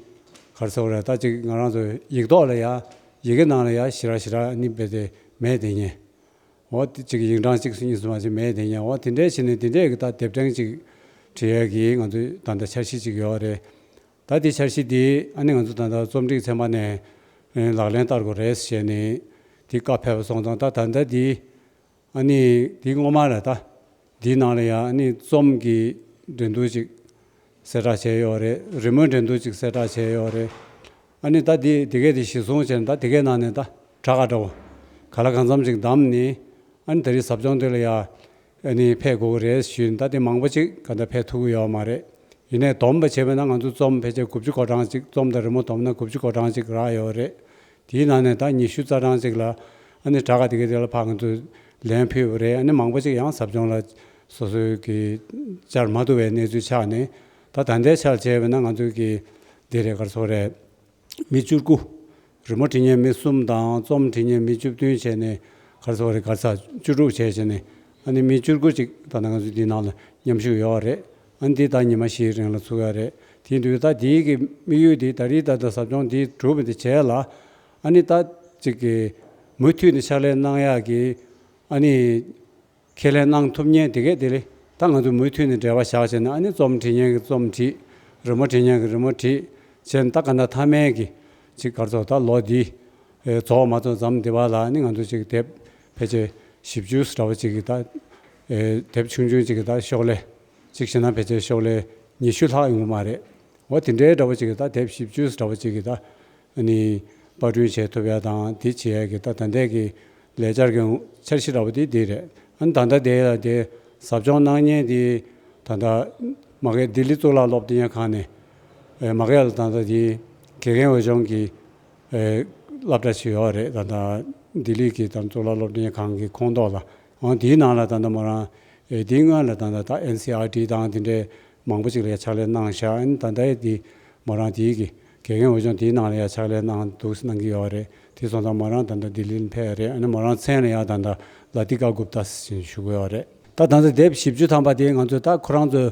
ག་རེ་ཟེར་དགོས་རེད། ད་ཅིག་ང་རང་ཚོ་ཡིག་ཐོག་ལ་ཡ་ཡི་གེ་ནང་ལ་ཡ་ཞེ་དྲག་ཞེ་དྲག་ཨ་ནི་དཔེ་དེ་མེད་དེ་ཉིད། འོ་དེ་ཅིག་ཡིག་འབྲང་གཅིག་གཉིས་གསུམ་མ་ཅིག་མེད་དེ་ཉིད། འོ་དེ་འདྲས་བྱས་ནས་དེ་འདྲས་ཀྱི་ད་དེབ་ཕྲེང་ཅིག་བྲིས་ཡག་གི་ང་ཚོའི་ད་ལྟ་འཆར་གཞི་ཅིག་ཡོད་རེད། ད་དེ་འཆར་གཞི་དེ་ཨ་ནི་ང་ཚོ་ད་ལྟ་རྩོམ་སྒྲིག་ཚན་པ་ནས་ལག་ལེན་བསྟར་དགོས་རེད་ཟེར་ནས་དེ་བཀའ་ཕེབས་པ་སོང་ཙང་། ད་ད་ལྟ་དེ་ཨ་ནི་དེ་སྔོན་མ་ལ་ད་དེའི་ནང་ལ་ཡང་ཨ་ནི་རྩོམ་གྱི་འགྲན་བསྡུར་ཅིག་གསལ་བསྒྲགས་བྱས་ཡོད་རེད། རི་མོའི་འགྲན་བསྡུར་ཅིག་གསལ་བསྒྲགས་བྱས་ཡོད་རེད། ཨ་ནི་ད་དེ་དེ་གས་དེ་གཞི་བཟུང་བྱས་ནས་ད་དེ་གས་ནང་ནས་ད་དྲ་ག་འདྲ་པོ་ག་ལ་གང་འཚམ་ཅིག་བདམས་ནས། ཨ་ནི་ད་རེས་ཟབ་སྦྱོང་དེ་ལ་ཡ་ཨ་ནི་ཕེབས་དགོས་ཀྱི་རེད་ཞུས་ནས། ད་དེ་མང་པོ་ཅིག་ག་འདྲ་ཕེབས་ཐུབ་ཀྱི་ཡོད་མ་རེད། ཡིན་ནའི་བསྡོམས་པ་བྱས་པ་ན་ང་ཚོ་རྩོམ་ཕལ་ཆེར་དགུ་བཅུ་གོ་གྲངས་ཅིག་རྩོམ་དང་རི་མོ་བསྡོམས་ན་དགུ་བཅུ་གོ་གྲངས་ཅིག་རག་ཡོད་རེད། དེའི་ནང་ནས་ད་ཉི་ཤུ་རྩ་གྲངས་ཅིག་ལ་ཨ་ནི་དྲ་ག་དེ་གའི་དེ་ལ་ཕར་ང་ཚོས་ལན་ཕུལ་བ་རེད། ཨ་ནི་མང་པོ་ཅིག་ཡང་ཟབ་སྦྱོང་ལ་སོ་སོའི་གི་བཅར་མ་ཐུབ་པའི་གནས་ཚུལ་ཆགས་ནས། ད་ད་ལྟའི་ཆར་བྱས་པ་ན་ང་ཚོའི་གི་འདི་རེད། ག་རེ་ཟེར་དགོས་རེད། མི་བཅུ་དགུ་ རི་མོ་འབྲི་མཁན་མི་གསུམ་དང་རྩོམ་འབྲི་མཁན་མི་བཅུ་བདུན་བྱས་ནས་ག་རེ་ཟེར་བ་རེད། ག་རེ་ཟ་བཅུ་དྲུག་བྱས་བྱས་ནས་ཨ་ནི་མི་བཅུ་དགུ་ཅིག་ད་ལྟ་ང་ཚོ་འདི་ནང་ལ་མཉམ་ཞུགས་ཡོད་རེད། ཨ་ནི་འདི་ད་ཉི་མ་བཞིའི་རིང་ལ་ཚུགས་ཡ་རེད། དེ་ཡིན་དུས་ད་འདིའི་གི་དམིགས་ཡུལ་འདི་ད་རེས་ད་ལྟ་ཟབ་སྦྱོང་འདི་གྲུབ་པ་འདི་བྱས་ལ་ཨ་ནི་ད་ཅིག་གི་མུ་མཐུད་ནས་ཕྱག་ལས་གནང་ཡག་གི་ཨ་ནི། ཁས་ལེན་གནང་ཐུབ་མཁན་དེ་གས་དེ་ལས་ད་ང་ཚོ་མུ་མཐུད་ནས་འབྲེལ་བ་བཞག་བྱས་ན་ཨ་ནི་རྩོམ་འབྲི་མཁན་གྱི་རྩོམ་བྲིས། རི་མོ་འབྲི་མཁན་གྱི་རི་མོ་བྲིས་བྱས་ན་ད་ག་ན་མཐའ་མའི་གི་ཅིག་ག་རེ་ཟེར་ད་ལོ་འདི་རྫོགས་མ་ཐག་མཚམས་འདི་བ་ལ་ཨ་ནི་ང་ཚོ་ཅིག་དེབ་ཕལ་ཆེར་བཞི་བཅུ་འདྲ་བོ་ཅིག་གི་ད་དེབ་ཆུང་ཆུང་ཅིག་གི་ད་ཤོག་ལྷེ་ཅིག་བྱས་ན་ཕལ་ཆེར་ཤོག་ལྷེ་ཉི་ཤུ་ལྷག་ཡོང་གི་མ་རེད། འོ་དེ་འདྲའི་འདྲ་བོ་ཅིག་གི་ད་དེབ་བཞི་བཅུ་འདྲ་བོ་ཅིག་གི་ད། ཨ་ནི་པར་སྐྲུན་བྱེད་ཐུབ་ཡ་དང་དེ་བྱེད་ཡ་གི་ད་ད་ལྟའི་གི་ལས་འཆར་གྱི་འཆར་གཞི་འདྲ་བོ་དེ་དེ་རེད། ཨ་ནི་ད་ལྟ་དེ་ལ་དེ་ཟབ་སྦྱོང་གནང་མཁན་དེ་ད་ལྟ་མ་གི་ལྡི་ལི་གཙུག་ལག་སློབ་སྟོན་ཁང་ནས་ཨེ་མ་གི་ལ་ད་ལྟ་དེ་དགེ་རྒན་འོས་སྦྱོང་གི་ཨེ་སློབ་གྲྭ་ཞིག་ཡོད་རེད། ད་ལྟ་ལྡི་ལི་གི་ད་གཙུག་ལག་སློབ་སྟོན་ཁང་གི་ཁོངས་གཏོགས་ལ་འོ་དེའི་ནང་ལ་ད་ལྟ་མོ་རང་ཨེ་དེའི་སྔོན་ལ་ད་ལྟ་ད་ཨེན་སི་ཨར་ཊི་དང་དེ་འདྲའི་མང་པོ་ཅིག་ལ་ཡ་ཕྱག་ལས་གནང་ཤག་ཨ་ནི་ད་ལྟ་ཡ་དེ་མོ་རང་དེའི་གི་དགེ་རྒན་འོས་སྦྱོང་དེའི་ནང་ལ་ཡ་ཕྱག་ལས་གནང་འདུག་གནང་གི་ཡོད་རེད། དེ་སོང་ཙང་མོ་རང་ད་ལྟ་ལྡི་ལི་ཕེབས་རེད། ཨ་ནི་མོ་རང་མཚན་ལ་ཡ་ད་ལྟ་ལ་ཏི་ཀ་གུབ་ཏཱ་ཟེར་ཞུ་གི་ཡོད་རེད། ད་ད་ལྟ་དེབ་བཞི་བཅུ་ཐམ་པ་དེ་ང་ཚོ་ད་ཁོ་རང་ཚོ་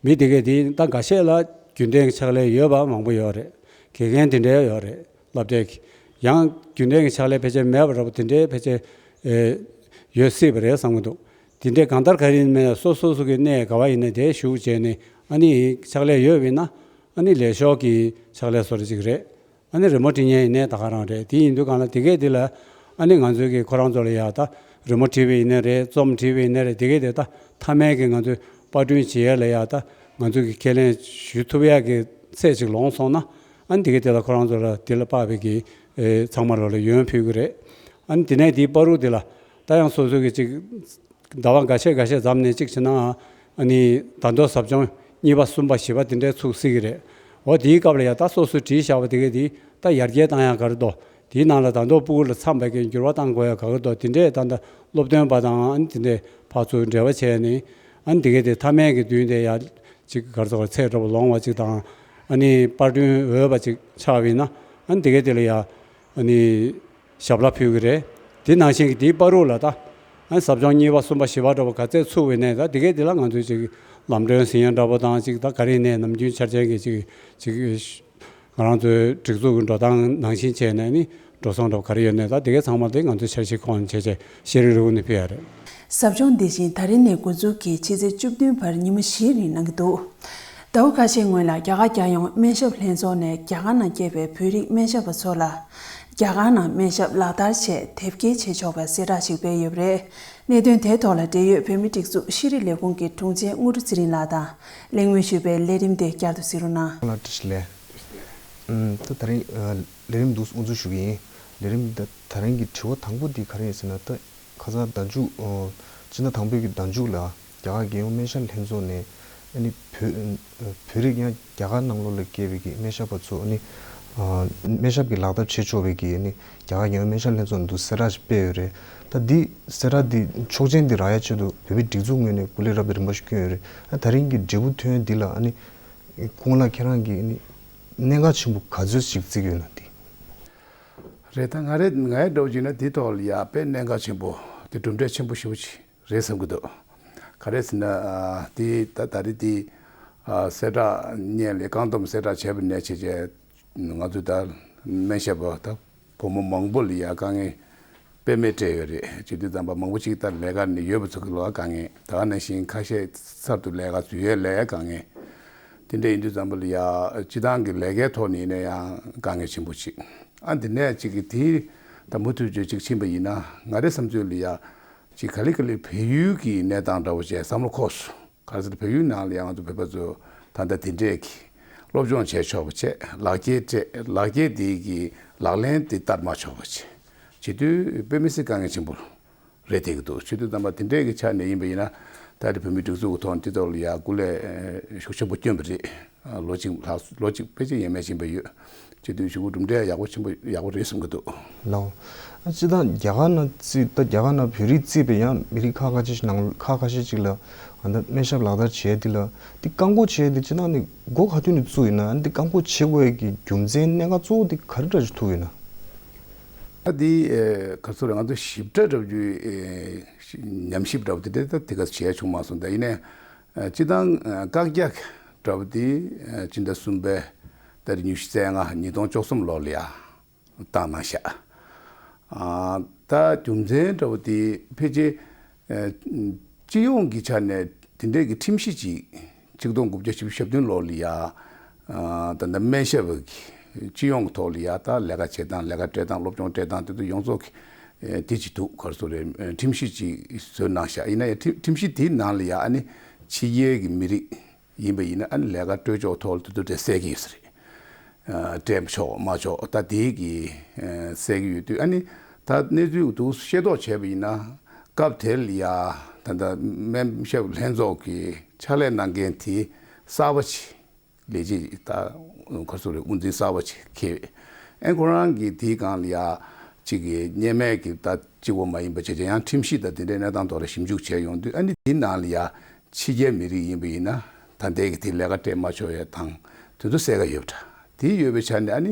མི་དེ་གས་དེ་ད་འགའ་ཤས་ལ་རྒྱུན་ལྡན་གྱི་ཕྱག་ལས་ཡོད་པ་མང་པོ་ཡོད་རེད། དགེ་རྒན་དེ་འདྲའི་ཡོད་རེད། སློབ་གྲྭའི་གི་ཡང་རྒྱུན་ལྡན་གྱི་ཕྱག་ལས་ཕལ་ཆེར་མེད་པ་འདྲ་པོ་དེ་འདྲའི་ཕལ་ཆེར་ཨེ་ཡོད་སྲིད་པ་རེད་བསམ་གྱི་འདུག་དེ་འདྲའི་གང་ལྟར་ག་རེ་ཡིན་མིན་ལ་སོ་སོ་སོ་གི་གནས་ག་བ་ཡིན་ན་དེ་ཞུགས་བྱས་ནས་ཨ་ནི་ཕྱག་ལས་ཡོད་པ་ཡིན་ན་ཨ་ནི་ལས་ཞོར་གྱི་ཕྱག་ལས་བཟོ་འདྲ་ཅིག་རེད། ཨ་ནི་རི་མོ་འབྲི་མཁན་ཡིན་ནའི་ད་ག་རང་རེད། དེ་ཡིན་དུས་གང་ལ་དེ་གས་དེ་ལ་ཨ་ནི་ང་ཚོའི་གི་ཁོ་རང་ཚོ་ལ་ཡ་ད་རི་མོ་བྲིས་པ་ཡིན་ནའི་རེད། རྩོམ་བྲིས་པ་ཡིན་ནའི་རེད། དེ་གས་དེ་ད་མཐའ་མའི་གི་ང་ཚོའི་པར་སྐྲུན་བྱེད་ཡ་ལ་ཡ་ད་ང་ཚོའི་གི་ཁས་ལེན་ཞུ་ཐུབ་ཡ་གི་ཚད་ཅིག་ལོངས་སོང་ན་ཨ་ནི་དེ་གས་དེ་ལ་ཁོ་རང་ཚོ་ལ་དེ་ལ་དཔག་པའི་གི་ཨེ་ཚང་མ་ལོ་ལ་ཡོན་ཕུལ་གི་རེད། ཨ་ནི་དེ་ནས་དེའི་བར་དུ་དེ་ལ་ད་ཡང་སོ་སོ་གི་ཅིག་ཟླ་བ་འགའ་ཤས་འགའ་ཤས་ཙམ་ནས་གཅིག་བྱས་ན་ཨ་ནི་ད་མདོ་ཟབ་སྦྱོང་གཉིས་པ་གསུམ་པ་བཞི་པ་དེ་འདྲའི་ཚུགས་སྲིད་ཀྱི་རེད། འོ་དེའི་སྐབས་ལ་ཡ་ད་སོ་སོ་བྲིས་བཞག་པ་དེ་གས་དེ་ད་ཡར་རྒྱས་བཏང་ཡ་ག་རེ་འདུག་དེའི་ནང་ལ་ད་མདོ་སྤུ་གུ་ལ་འཚམས་པའི་གི་འགྱུར་བ་བཏང་དགོས་ཡ་ག་རེ་འདུག་དེ་འདྲས་ད་ད་སློབ་སྟོན་པ་དང་ཨ་ནི་དེ་འདྲས་ཕར་ཚུར་འབྲེལ་བ་བྱས་ནས་ཨ་ནི་དེ་གས་དེ་མཐའ་མའི་གི་མདུན་དེ་ཡ་ཅིག་ག་རེ་ཟེར་བ་ཚད་འདྲ་པོ་ལོངས་པ་ཅིག་དང་ཨ་ནི་པར་སྐྲུན་འོས་པ་ཅིག་ཆགས་པ་ཡིན་ན་ཨ་ནི་དེ་གས་དེ་ལ་ཡ་ཨ་ནི། ཞབས་ལ་ཕུལ་གྱི་རེད། དེ་ནང་བཞིན་གྱི་དེའི་བར་དུ་ལ་ད་ཨ་ཟབ་སྦྱོང་གཉིས་པ་གསུམ་པ་བཞི་པ་འདྲ་པོ་ག་ཚད་ཚུགས་པའི་ནས་ད་དེ་གས་དེ་ལ་ང་ཚོས་ཅིག་ལམ་གྲོན་ཟིན་ཡ་འདྲ་པོ་དང་ཅིག་ད་ག་རེ་ནས་ནམ་རྒྱུན་འཆར་ཅན་གྱི་ཅིག་ཅིག་ང་རང་ཚོའི་སྒྲིག་འཛུགས་ཀྱི་འགྲོ་སྟངས་ནང་བཞིན་བྱས་ནས་ནི་འགྲོ་སོང་འདྲ་པོ་ག་རེ་ཡོད་ནས་ད་དེ་གས་ཚང་མ་དེ་ང་ཚོའི་འཆར་གཞིའི་ཁོངས་བྱས་བྱས་ཤེས་རིག་རི་བོ་ནས་ཕུལ་ཡ་རེད། ཟབ་སྦྱོང་འདི་བཞིན་ད་རིང་ནས་འགོ་འཛུགས་ཀྱིས་ཕྱི་ཚེས་བཅུ་བདུན་བར་ཉི་མ་བཞིའི་རིང་གནང་གི་འདུག་ཟླ་བ་ཁ་ཤས་སྔོན་ལ་རྒྱ་གར་རྒྱལ་ཡོངས་སྨན་ཞབས་ལྷན་ཚོགས་ནས་རྒྱ་གར་ནང་སྐྱེས་པའི་བོད་རིགས་སྨན་ཞབས་པ་ཚོ་ལ་རྒྱ་གར་ནང་སྨན་ཞབས་ལག་བསྟར་ཆེད་དེབ་སྐྱེལ་བྱེད་ཆོག་པའི་གསལ་བསྒྲགས་ཤིག་སྤེལ་ཡོད་པ་རེད། གནད་དོན་དེའི་ཐོག་ལ་འབྲེལ་ཡོད་བོད་མིའི་སྒྲིག་འཛུགས་ཤེས་རིག་ལས་ཁུངས་ཀྱི་དྲུང་ཆེ་དངོས་གྲུབ་ཚེ་རིང་ལགས་དང་གླེང་མོལ་ཞུས་པའི་ལས་རིམ་དེ་བསྐྱར་དུ་གཟིགས་རོགས་གནང་། ལ་བཀྲ་ཤིས་བདེ་ལེགས། ཨམ། ད་ད་རིང་ཨ་ལས་རིམ་འདུག་དབུ་འཛུགས་ཞུ་གི་ཡིན། ལས་རིམ་ད་ད་རིང་གི་དྲི་བ་དང་པོ་འདི་ག་རེ་ཡིན་ཟེར་ན་ད། ཁ་སང་ཟླ་མཇུག་ཨ་སྤྱི་ཟླ་དང་པོའི་གི་ཟླ་མཇུག་ལ་རྒྱ་གར་རྒྱལ་ཡོངས་སྨན་ཞབས་ལྷན་ཚོགས་ནས་ཨ་ནི་བོད་བོད་རིགས་ཡང་རྒྱ་གར་ནང་ལོགས་ལ་སྐྱེས་པའི་གི་སྨན་ཞབས་པ་ཚོ་ཨ་ནི་ཨ་སྨན་ཞབས་ཀྱི་ལག་བསྟར་བྱེད་ཆོག་པའི་གི་ཨ་ནི་རྒྱ་གར་རྒྱལ་ཡོངས་སྨན་ཞབས་ལྷན་ཚོགས་ནས་འདུག་གསལ་བསྒྲགས་ཤིག་སྤེལ་ཡོད་རེད། ད་འདི་གསལ་བསྒྲགས་འདི་ཆོག་མཆན་འདི་རག་ཡ་ཆེད་དུ་བོད་མིའི་སྒྲིག་འཛུགས་ངོས་ནས་སྐུ་ལས་རབ་དང་རིམ་པ་ཞིག་བསྐྱོན་ཡོད་རེད། ཨ་ད་རིང་གི་འབྲས་བུ་ཐོན་འདི་ལ་ཨ་ནི་སྐུ་ངོ་ལགས་ཁྱེད་རང་གིས་ཨ་ནི་གནད་འགག་ཆེན་པོ་ག་ཚོད་ཞིག་བརྩི་གི་ཡོད་ན་འདི། རེད། ད་ང་རེ་ང་ཡི་འདྲ་བོ་བྱས་ན་དེའི་ཐོག་ལ་ཡ་དཔེ་གནད་འགག་ཆེན་པོ་དེ་གྲུབ་འབྲས་ཆེན་པོ་ཞེ་པོ་ཅིག་རེད་བསམ་གྱི་འདུག་ག་རེ་ཟེར་ན་ཨ་དེ་ད་ད་རེས་དེ་ཨ་གསལ་བསྒྲགས་སྙན་ལས་བཀག་སྡོམ་གསལ་བསྒྲགས་བྱས་པ་ནས་བྱས་རྗེས་ང་ཚོས་ད་སྨན་ཞབས་པ་ད་བུ་མོ་མང་པོ་ལ་ཡ་དཀའ་ངལ་དཔེ་མེད་སྤྲད་ཡོད་རེད། བྱེད་དུས་ཙམ་པ་མང་པོ་ཅིག་ད་ལས་ཀ་ནས་ཡོད་པ་ཚོ་གི་ལོག་དཀའ་ངལ། ད་ག་ནང་བཞིན་ཁ་ཤས་གསར་དུ་ལས་ཀ་འཛུལ་ཡས་ལས་དཀའ་ངལ། དེ་འདྲ་ཡིན་དུས་ཙམ་པ་ལ་ཡ་སྤྱི་བཏང་གི་ལས་ཀའི་ཐོག་ནས་ཡིན་ན་ཡང་དཀའ་ངལ་ཆེན་པོ་ཅིག་ཨ་འདི་ནས་ཅིག་གི་དེ་ད་མུ་མཐུད་བརྗོད་ཅིག་ཕྱིན་པ་ཡིན་ན་ང་རའི་བསམ་ཚུལ་ལ་ཡ་ཅིག་ག་ལེ་ག་ལེ་བལ་ཡུལ་གྱི་གནས་སྟངས་འདྲ་བོ་བྱས་བསམ་བློ་འཁོར་སོང་། ག་རེ་ཟེར་ན་བལ་ཡུལ་ནང་ལ་ཡང་ང་ཚོ་བོད་པ་ཚོ་ད་ལྟ་དེ་འདྲས་ཀྱི་སློབ་སྦྱོང་བྱས་ཆོག་པ་བྱས་ལག་འཁྱེར་སྤྲད་ལག་འཁྱེར་དེ་གི་ལག་ལེན་དེ་བསྟར་མ་ཆོག་པ་བྱས་བྱེད་དུས་དཔེ་མི་སྲིད་དཀའ་ངལ་ཆེན་པོ་རེད་བསྡད་ཀྱི་འདུག་བྱེད་དུས་ཙམ་པ་དེ་འདྲས་ཀྱི་ཆ་ནས་ཡིན་པ་ཡིན་ན་ད་རེས་བོད་མིའི་སྒྲིག་འཛུགས་ཀྱི་ཐོག་ནས་དེ་ཐོག་ལ་ཡ་སྐུ་ལས་ཤུགས་ཆེན་པོ་བསྐྱོན་པ་རེད། ལོ་གཅིག་ལྷག་ལོ་གཅིག་ཕལ་ཆེར་ཡས་མས་ཕྱིན་པ་ཡོད། བྱེད་དུས་གཞུག་གུ་གྲུབ་འབྲས་ཡག་པོ་ཆེན་པོ་ཡག་པོ་རེད་བསམ་གྱི་འདུག་ལགས། ཨ་སྤྱིར་བཏང་རྒྱ་གར་ནང་བརྩིས་ད་རྒྱ་གར་ནང་བོད་རིགས་བརྩིས་པའི་ཡང་མི་རིགས་ཁག་ཁ་ཤས་ཤིག་ནང་ཁག་ཁ་ཤས་ཅིག་ལ་ཨ་ད་སྨན་ཞབས་ལག་བསྟར་བྱས་འདི་ལ་འདི་བཀག་འགོག་བྱས་འདི་སྤྱིར་བཏང་ནི་འགོ་ག་དུས་ནས་བཙུགས་ཡིན་ན་འདི་བཀག་འགོག་བྱེད་དགོས་ཀྱི་རྒྱུ་མཚན་གནད་འགག་གཙོ་བོ་འདི་ག་རེ་འདྲ་ཞིག་ཐུག་ཡོད་ན། ད་འདི་ཨེ་ག་ཚོད་རེད། ང་ཚོ་ཞིབ་ཕྲ་འདྲ་བོ་ཨེ་ཉམས་ཞིབ་འདྲ་བོ་དེ་འདྲ་ད་དེ་ག་བྱས་བྱུང་མ་སོང་། ད་ཡིན་ནའི་ཨེ་སྤྱི་བཏང་ཨེ་བཀག་རྒྱ་འདྲ་བོ་དེ་ཨེ་སྤྱི་ཟླ་གསུམ་པའི་ཏ་རིག་ཉི་ཤུ་རྩ་ལྔ་ཉིས་སྟོང་བཅུ་གསུམ་ལོ་ལ་ཡ་བཏང་གནང་ཤག་ཨ་ད་རྒྱུ་མཚན་འདྲ་བོ་དེ་ཕལ་ཆེར་ཨེ་སྤྱི་ཡོངས་ཀྱི་ཆ་ནས་དེ་འདྲའི་གི་ཁྲིམས་གཞི་ཅིག་ཆིག་སྟོང་དགུ་བརྒྱ་བཞི་བཅུ་ཞེ་བདུན་ལོ་ལ་ཡ་ཨ་ད་ལྟ་སྨན་ཞབས་ཀྱི་སྤྱི་ཡོངས་ཀྱི་ཐོག་ལ་ཡ་ད་ལས་ཀ་བྱེད་སྟངས། ལས་ཀ་སྤྲད་སྟངས། སློབ་སྦྱོང་སྤྲད་སྟངས་དེ་ཚོ་ཡོངས་རྫོགས་ཀྱི་ཨེ་དེ་ཅིག་འདུག་ག་རེ་ཟེར་དགོས་རེད། ཨེ་ཁྲིམས་གཞི་ཅིག་བཟོས་གནང་ཤག་ཡིན་ན་ཡང་ཁྲིམས་ཁྲིམས་གཞི་དེའི་ནང་ལ་ཡ་ཨ་ནི་ཕྱི་རྒྱལ་གྱི་མི་རིགས་ཡིན་པ་ཡིན་ན་ཨ་ནི་ལས་ཀ་སྤྲོད་ཕྱོགས་ཐོག་ལ་དེ་ཚོ་དེ་གསལ་གྱི་ཡོད་ས་རེད། ཨ་སྤྲད་ཆོག་མ་ཆོག་ད་དེའི་གི་ཨ་གསལ་གྱི་ཡོད་དུས། ཨ་ནི་ད་གནས་ཚུལ་འདུག་ཤེས་རྟོགས་བྱས་པ་ཡིན་ན་སྐབས་དེ་ལ་ཡ་ད་ལྟ་སྨན་ཞབས་ལྷན་ཚོགས་ཀྱི་ཕྱག་ལས་གནང་མཁན་དེ་གསར་པ་ཅིག་ལས་བྱེད་ད་ག་རེ་ཟེར་དགོས་རེད། དབུ་འཛིན་གསར་པ་ཅིག་འཁེལ་བས། ཨ་ཁོ་རང་གིས་དེའི་སྒང་ལ་ཡ་གཅིག་གི་སྔོན་མའི་གི་ད་གཅིག་པོ་མ་ཡིན་པ་བྱས་བྱས་ཡང་ཁྲིམས་གཞི་དང་དེ་འདྲའི་གནས་སྟངས་ཐོག་ལ་ཞིབ་འཇུག་བྱས་ཡོང་དུས། ཨ་ནི་དེའི་ནང་ལ་ཡ་ཕྱི་རྒྱལ་མི་རིགས་ཡིན་པ་ཡིན་ན་ད་ལྟའི་གི་དེ་ལས་ཀ་སྤྲད་མ་ཆོག་ཡ་དང་དེ་ཚོ་གསལ་ཁ་ཡོད་པ་འདྲ། དེ་ཡོད་པའི་ཆ་ནས་ཨ་ནི་